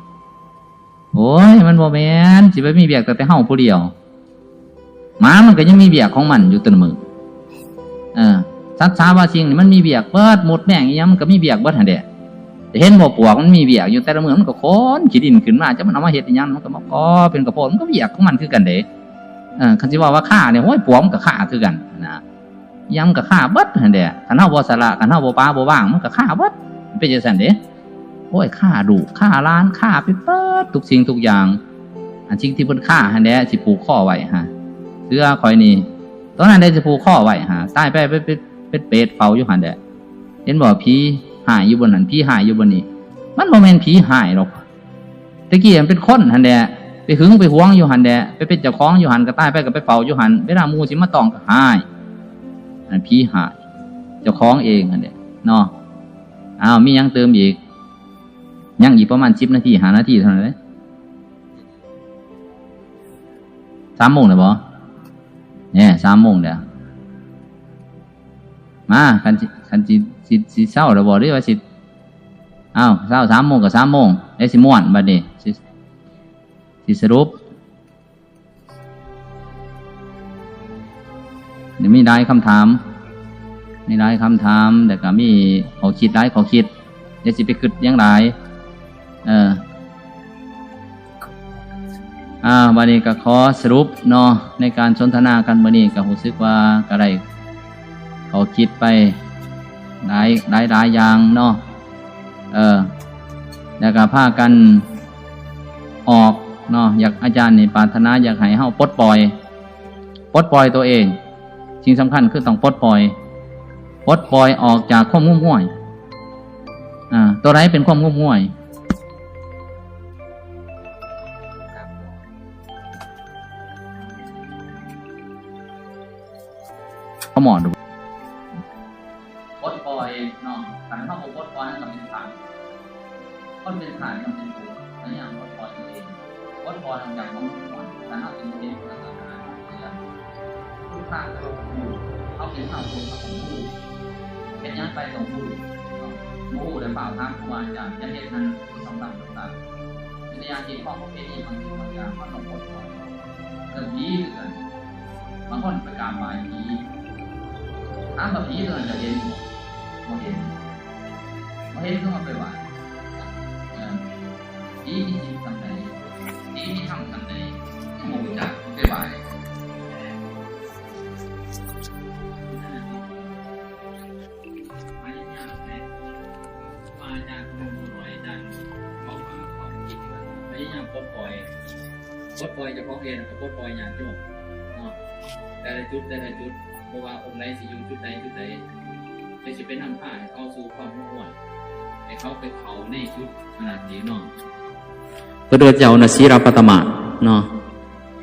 ໂອ້ຍ ມັນບໍ່ແມ່ນ ຊິໄປມີວຽກແຕ່ ແຕ່ເຮົາຜູ້ດຽວ. ໝາມັນກໍຍັງມີວຽກຂອງມັນຢູ່ແຕ່ລະມື້. ເອີ ສັດສາວາສິ່ງນີ້ມັນມີວຽກເບິດ ມົດແມງອີ່ຫຍັງມັນກໍມີວຽກເບິດຫັ້ນແຫຼະ. ເຫັນບໍ່ ປວກມັນມີວຽກຢູ່ ແຕ່ລະມື້ມັນກໍຂົນຂີ້ດິນຂຶ້ນມາ ຈັກມັນເອົາມາເຮັດອີ່ຫຍັງ ມັນກໍມາກໍ່ເປັນກະໂພນ ມັນກໍວຽກຂອງມັນຄືກັນເດ້. ເອີ ຄັນຊິເວົ້າວ່າຄານີ້ ໂອ້ຍ ປວກມັນກໍຄາຄືກັນນະ ຫຍັງກໍຄາເບິດຫັ້ນແຫຼະ. ຄັນເຮົາບໍ່ສະຫຼະ ຄັນເຮົາບໍ່ປາບໍ່ວາງ ມັນກໍຄາເບິດ ມັນເປັນຈັ່ງຊັ້ນເດ້. ໂອ້ຍ ຄາລູກ ຄາຫຼານ ຄາໄປເບິດທຸກສິ່ງທຸກຢ່າງ. ອັນສິ່ງທີ່ເພິ່ນຄາຫັ້ນແຫຼະ ຊິຜູກຄໍໄວ້ຫາ ເຊື່ອຂ້ອຍນີ້ ຕົວນັ້ນແຫຼະຊິຜູກຄໍໄວ້ຫາ ຕາຍໄປ ໄປ ໄປ ເປັນເປດເຝົ້າຢູ່ຫັ້ນແຫຼະ. ເຫັນບໍ່ ຜີຮ້າຍຢູ່ບ່ອນຫັ້ນ ຜີຮ້າຍຢູ່ບ່ອນນີ້ ມັນບໍ່ແມ່ນຜີຮ້າຍດອກ. ແຕ່ກີ້ມັນເປັນຄົນຫັ້ນແຫຼະ ໄປຫຶງໄປຫວງຢູ່ຫັ້ນແຫຼະ ໄປເປັນເຈົ້າຂອງຢູ່ຫັ້ນ ກໍຕາຍໄປກໍໄປເຝົ້າຢູ່ຫັ້ນ ເວລາໝູ່ຊິມາຕ້ອງກໍຮ້າຍ. ອັນຜີຮ້າຍ ເຈົ້າຂອງເອງຫັ້ນແຫຼະເນາະ. ອ້າວ ມີຫຍັງເຕີມອີກ? ຍັງອີກປະມານສິບນາທີ ຫ້ານາທີເທົ່ານັ້ນເດ້. ສາມໂມງແລ້ວບໍ່? ແນ່ ສາມໂມງແລ້ວ. ມາ ຄັນຊິ ຄັນຊິ ຊິ ຊິເຊົາແລ້ວບໍ່ ຫຼືວ່າຊິ ອ້າວ ເຊົາສາມໂມງກໍສາມໂມງ ແລ້ວຊິມ່ວນບັດນີ້ ຊິ ຊິສະຫຼຸບ. ມີຫຼາຍຄຳຖາມ ມີຫຼາຍຄຳຖາມ ແລ້ວກໍມີຂໍ້ຄິດ ຫຼາຍຂໍ້ຄິດ ຢ່າຊິໄປຄິດຫຍັງຫຼາຍ. ເອີ ອ່າ ບັດນີ້ກໍຂໍສະຫຼຸບເນາະ ໃນການສົນທະນາກັນມື້ນີ້ ກໍຮູ້ສຶກວ່າກໍໄດ້ຂໍ້ຄິດໄປຫຼາຍ ຫຼາຍ ຫຼາຍຢ່າງເນາະ. ເອີ ແລ້ວກໍພາກັນອອກເນາະ ຢາກ ອາຈານນີ້ປາດຖະໜາຢາກໃຫ້ເຮົາປົດປ່ອຍ ປົດປ່ອຍຕົວເອງ. ສິ່ງສຳຄັນຄືຕ້ອງປົດປ່ອຍ ປົດປ່ອຍອອກຈາກຄວາມງົມງວາຍ. ອາ ຕົວໃດເປັນຄວາມງົມງວາຍ? ຂະໝອດ ປົດປ່ອຍເນາະ. ຄັນເຮົາບໍ່ປົດປ່ອຍ ມັນກໍເປັນທາດ ຄົນເປັນທາດມັນເປັນທຸກ ພະຍາຍາມປົດປ່ອຍຕົວເອງ ປົດປ່ອຍອອກຈາກຄວາມທຸກ ຄັນເຮົາເປັນເທວະດາເທື່ອ ທຸກທາດກໍຕ້ອງຮູ້ ເຮົາເປັນຊາວພຸດ ເຮົາຕ້ອງຮູ້ ເຮັດຫຍັງໄປຕ້ອງຮູ້ເນາະ. ບໍ່ຮູ້ແລ້ວຟ້າວຖາມຄູບາອາຈານ ຢ່າເຮັດຫັ້ນ ບໍ່ສຳຄັນຕ່າງໆ. ເປັນຕົວຢ່າງທີ່ຂອງປະເພນີບາງສິ່ງບາງຢ່າງ ເຮົາຕ້ອງປົດປ່ອຍ. ເລື່ອງຜີຄືກັນ ບາງຄົນໄປກາບໄຫວ້ຜີ ຖາມວ່າຜີຕົວນັ້ນຈະເຫັນບໍ່? ບໍ່ເຫັນ ບໍ່ເຫັນກໍບໍ່ໄປໄຫວ້. ເອີ ຜີມີສິນສ່ຳໃດ ຜີມີທຳສ່ຳໃດ ຍັງບໍ່ຮູ້ຈັກ ບໍ່ໄປໄຫວ້. ພະຍາຍາມໃຫ້ ຄູບາອາຈານຜູ້ໜຶ່ງຜູ້ໜ້ອຍ ອາຈານເວົ້າມາ ເຮົາຄິດວ່າພະຍາຍາມປົດປ່ອຍ ປົດປ່ອຍເຈົ້າຂອງເອງ ແລ້ວກໍປົດປ່ອຍຍາດໂຍມເນາະ ແຕ່ລະຈຸດ ແຕ່ລະຈຸດ ບໍ່ວ່າອົງໃດຊິຢູ່ຈຸດໃດຈຸດໃດ ແຕ່ຊິໄປນຳພາໃຫ້ເຂົາສູ່ຄວາມຮູ້ຮອດ ໃຫ້ເຂົາໄປເຂົ້າໃນຈຸດອັນນັ້ນອີກເນາະ. ພະພຸດທະເຈົ້ານະ ສີລະປະຕະມາດເນາະ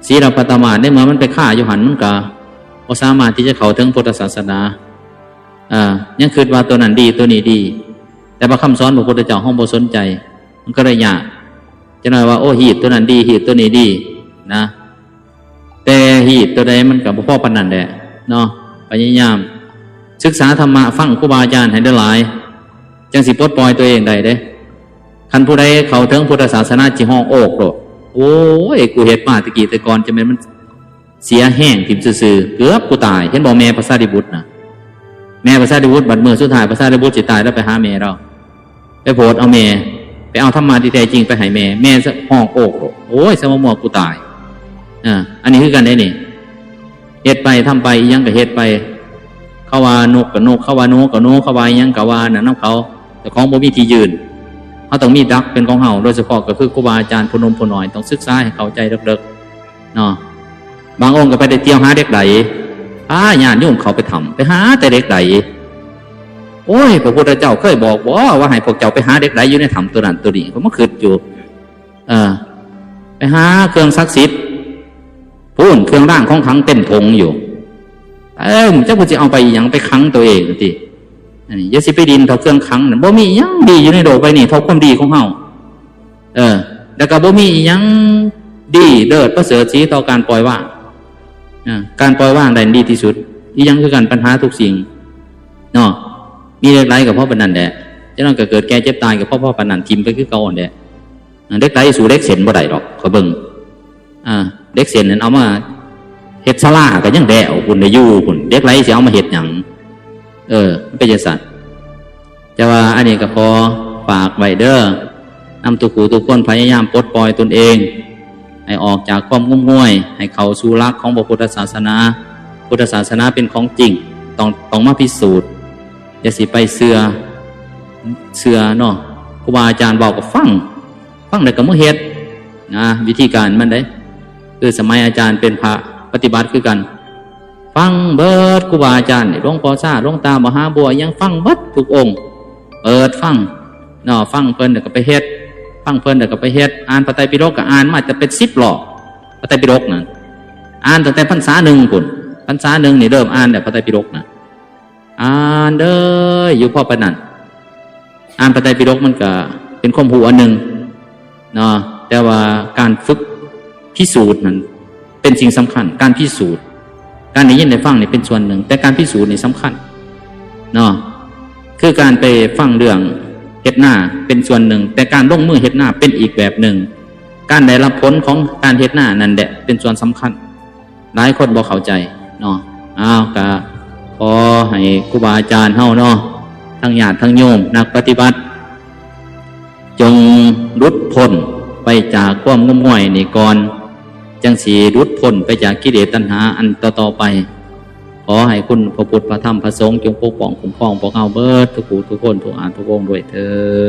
ສີລະປະຕະມາດ ໃນເມື່ອມັນໄປຄາຢູ່ຫັ້ນ ມັນກໍບໍ່ສາມາດທີ່ຈະເຂົ້າເຖິງພຸດທະສາສະໜາ. ເອີ ຍັງຄິດວ່າຕົວນັ້ນດີ ຕົວນີ້ດີ ແຕ່ວ່າຄຳສອນຂອງພະພຸດທະເຈົ້າເຮົາບໍ່ສົນໃຈ ມັນກໍເລີຍຍາກ. ຈັກໜ້ອຍວ່າ ໂອ້ ຮີດຕົວນັ້ນດີ ຮີດຕົວນີ້ດີນະ ແຕ່ຮີດຕົວໃດມັນກໍບໍ່ພໍປານນັ້ນແຫຼະເນາະ. ພະຍາຍາມສຶກສາທຳມະ ຟັງຄູບາອາຈານໃຫ້ຫຼາຍໆ ຈັ່ງຊິປົດປ່ອຍຕົວເອງໄດ້ເດ້. ຄັນຜູ້ໃດເຂົ້າເຖິງພຸດທະສາສະໜາ ຊິຮ້ອງໂອກໂລດ ໂອ້ຍ ກູເຮັດມາແຕ່ກີ້ແຕ່ກ່ອນ ຈະແມ່ນມັນ ເສຍແຮງຖິ້ມຊື່ໆ ເກືອບກູຕາຍ. ເຫັນບໍ່ ແມ່ພະສາລີບຸດນະ ແມ່ພະສາລີບຸດ ບັດມື້ສຸດທ້າຍພະສາລີບຸດຊິຕາຍ ລາວໄປຫາແມ່ລາວ ໄປໂຜດເອົາແມ່ ໄປເອົາທຳມະທີ່ແທ້ຈິງໄປໃຫ້ແມ່ ແມ່ຮ້ອງໂອກໂລດ ໂອ້ຍ ສະມາມົວ ກູຕາຍ. ເອີ ອັນນີ້ຄືກັນເດ້ນີ້ ເຮັດໄປທຳໄປ ອີ່ຫຍັງກໍເຮັດໄປ ເຂົາວ່ານົກກໍນົກ ເຂົາວ່າໜູກໍໜູ ເຂົາວ່າອີ່ຫຍັງກໍວ່ານັ້ນນຳເຂົາ ເຈົ້າຂອງບໍ່ມີທີ່ຢືນ. ເຮົາຕ້ອງມີຫຼັກເປັນຂອງເຮົາ ໂດຍສະເພາະກໍຄືຄູບາອາຈານຜູ້ໜຸ່ມຜູ້ນ້ອຍ ຕ້ອງສຶກສາໃຫ້ເຂົ້າໃຈເລິກໆ ເນາະ. ບາງອົງກໍໄປໄດ້ທ່ຽວຫາເດັກໄດ ພາຍາດໂຍມເຂົ້າໄປຖ້ຳ ໄປຫາແຕ່ເດັກໄດ. ໂອ້ຍ ພະພຸດທະເຈົ້າເຄີຍບອກບໍ່ວ່າໃຫ້ພວກເຈົ້າໄປຫາເດັກໄດຢູ່ໃນຖ້ຳຕົວນັ້ນຕົວນີ້? ຂ້ອຍມາຄິດຢູ່ ເອີ ໄປຫາເຄື່ອງສັກສິດ ພຸ້ນ ເຄື່ອງລາງຂອງຂລັງເຕັມຖົງຢູ່. ເອີ ຈັກເພິ່ນຊິເອົາໄປອີ່ຫຍັງ ໄປຂັງຕົວເອງຕິ. ອັນນີ້ຢ່າຊິໄປດິ້ນເທົ່າເຄື່ອງຂັງນັ້ນ ບໍ່ມີອີ່ຫຍັງດີຢູ່ໃນໂລກໃບນີ້ເທົ່າຄວາມດີຂອງເຮົາ. ເອີ ແລ້ວກໍບໍ່ມີອີ່ຫຍັງດີເລີດປະເສີດສີເທົ່າການປ່ອຍວາງ. ເອີ ການປ່ອຍວາງໄດ້ດີທີ່ສຸດ. ອີ່ຫຍັງຄືກັນ ປັນຫາທຸກສິ່ງເນາະ ມີເຫຼັກໄຫຼກໍພໍປານນັ້ນແຫຼະ ຈັກໜ້ອຍກໍເກີດແກ່ເຈັບຕາຍກໍພໍ ພໍປານນັ້ນ ຖິ້ມໄປຄືເກົ່າຫັ້ນແຫຼະ. ເຫຼັກໄຫຼສູ້ເຫຼັກເສັ້ນບໍ່ໄດ້ດອກ ຂ້ອຍເບິ່ງ. ອ່າ ເຫຼັກເສັ້ນນັ້ນເອົາມາເຮັດສາລາກໍຍັງແລ້ວພຸ້ນ ໄດ້ຢູ່ພຸ້ນ ເຫຼັກໄຫຼຊິເອົາມາເຮັດຫຍັງ? ເອີ ມັນເປັນຈັ່ງຊັ້ນ. ແຕ່ວ່າອັນນີ້ກໍຂໍ ຝາກໄວ້ເດີ້ ນຳທຸກຜູ້ທຸກຄົນພະຍາຍາມປົດປ່ອຍຕົນເອງ ໃຫ້ອອກຈາກຄວາມງຸມງວຍ ໃຫ້ເຂົ້າສູ່ຫຼັກຂອງພະພຸດທະສາສະໜາ. ພຸດທະສາສະໜາເປັນຂອງຈິງ ຕ້ອງ ຕ້ອງມາພິສູດ. ຢ່າຊິໄປເຊື່ອ ເຊື່ອເນາະ ຄູບາອາຈານເວົ້າກໍຟັງ ຟັງແລ້ວກໍມາເຮັດນະ ວິທີການມັນເດ້. ຄືສະໄໝອາຈານເປັນພະປະຕິບັດຄືກັນ ຟັງເບິດຄູບາອາຈານ ຫຼວງພໍ່ຊາ ຫຼວງຕາມະຫາບົວ ຫຍັງ ຟັງເບິດທຸກອົງ ເປີດຟັງເນາະ ຟັງເພິ່ນແລ້ວກໍໄປເຮັດ ຟັງເພິ່ນແລ້ວກໍໄປເຮັດ. ອ່ານພະໄຕປິດົກກໍອ່ານມາແຕ່ເປັນສິບລອບ ພະໄຕປິດົກນັ້ນ ອ່ານຕັ້ງແຕ່ພັນສາໜຶ່ງພຸ້ນ ພັນສາໜຶ່ງນີ້ເລີ່ມອ່ານແລ້ວ ພະໄຕປິດົກນະ ອ່ານເດີ ຢູ່ພໍປານນັ້ນ. ອ່ານພະໄຕປິດົກມັນກະເປັນຄວາມຮູ້ອັນໜຶ່ງເນາະ ແຕ່ວ່າການຝຶກພິສູດນັ້ນເປັນສິ່ງສຳຄັນ. ການພິສູດ ການໄດ້ຍິນໄດ້ຟັງນີ້ເປັນສ່ວນໜຶ່ງ ແຕ່ການພິສູດນີ້ສຳຄັນເນາະ. ຄືການໄປຟັງເລື່ອງເຮັດນາເປັນສ່ວນໜຶ່ງ ແຕ່ການລົງມືເຮັດນາເປັນອີກແບບໜຶ່ງ. ການໄດ້ຮັບຜົນຂອງການເຮັດນານັ້ນແຫຼະເປັນສ່ວນສຳຄັນ. ຫຼາຍຄົນບໍ່ເຂົ້າໃຈເນາະ. ອ້າວ ກະຂໍໃຫ້ຄູບາອາຈານເຮົາເນາະ ທັງຍາດທັງໂຍມ ນັກປະຕິບັດ ຈົ່ງຫຼຸດພົ້ນໄປຈາກຄວາມງຸມງວຍນີ້ກ່ອນ ຈັ່ງຊິຫຼຸດພົ້ນໄປຈາກກິເລດຕັນຫາອັນຕໍ່ໆໄປ. ຂໍໃຫ້ຄຸນພະພຸດ ພະທຳ ພະສົງ ຈົ່ງປົກປ້ອງຄຸ້ມຄອງພວກເຮົາເບິດທຸກຜູ້ທຸກຄົນ ທຸກອານທຸກອົງດ້ວຍເທີ້ນ.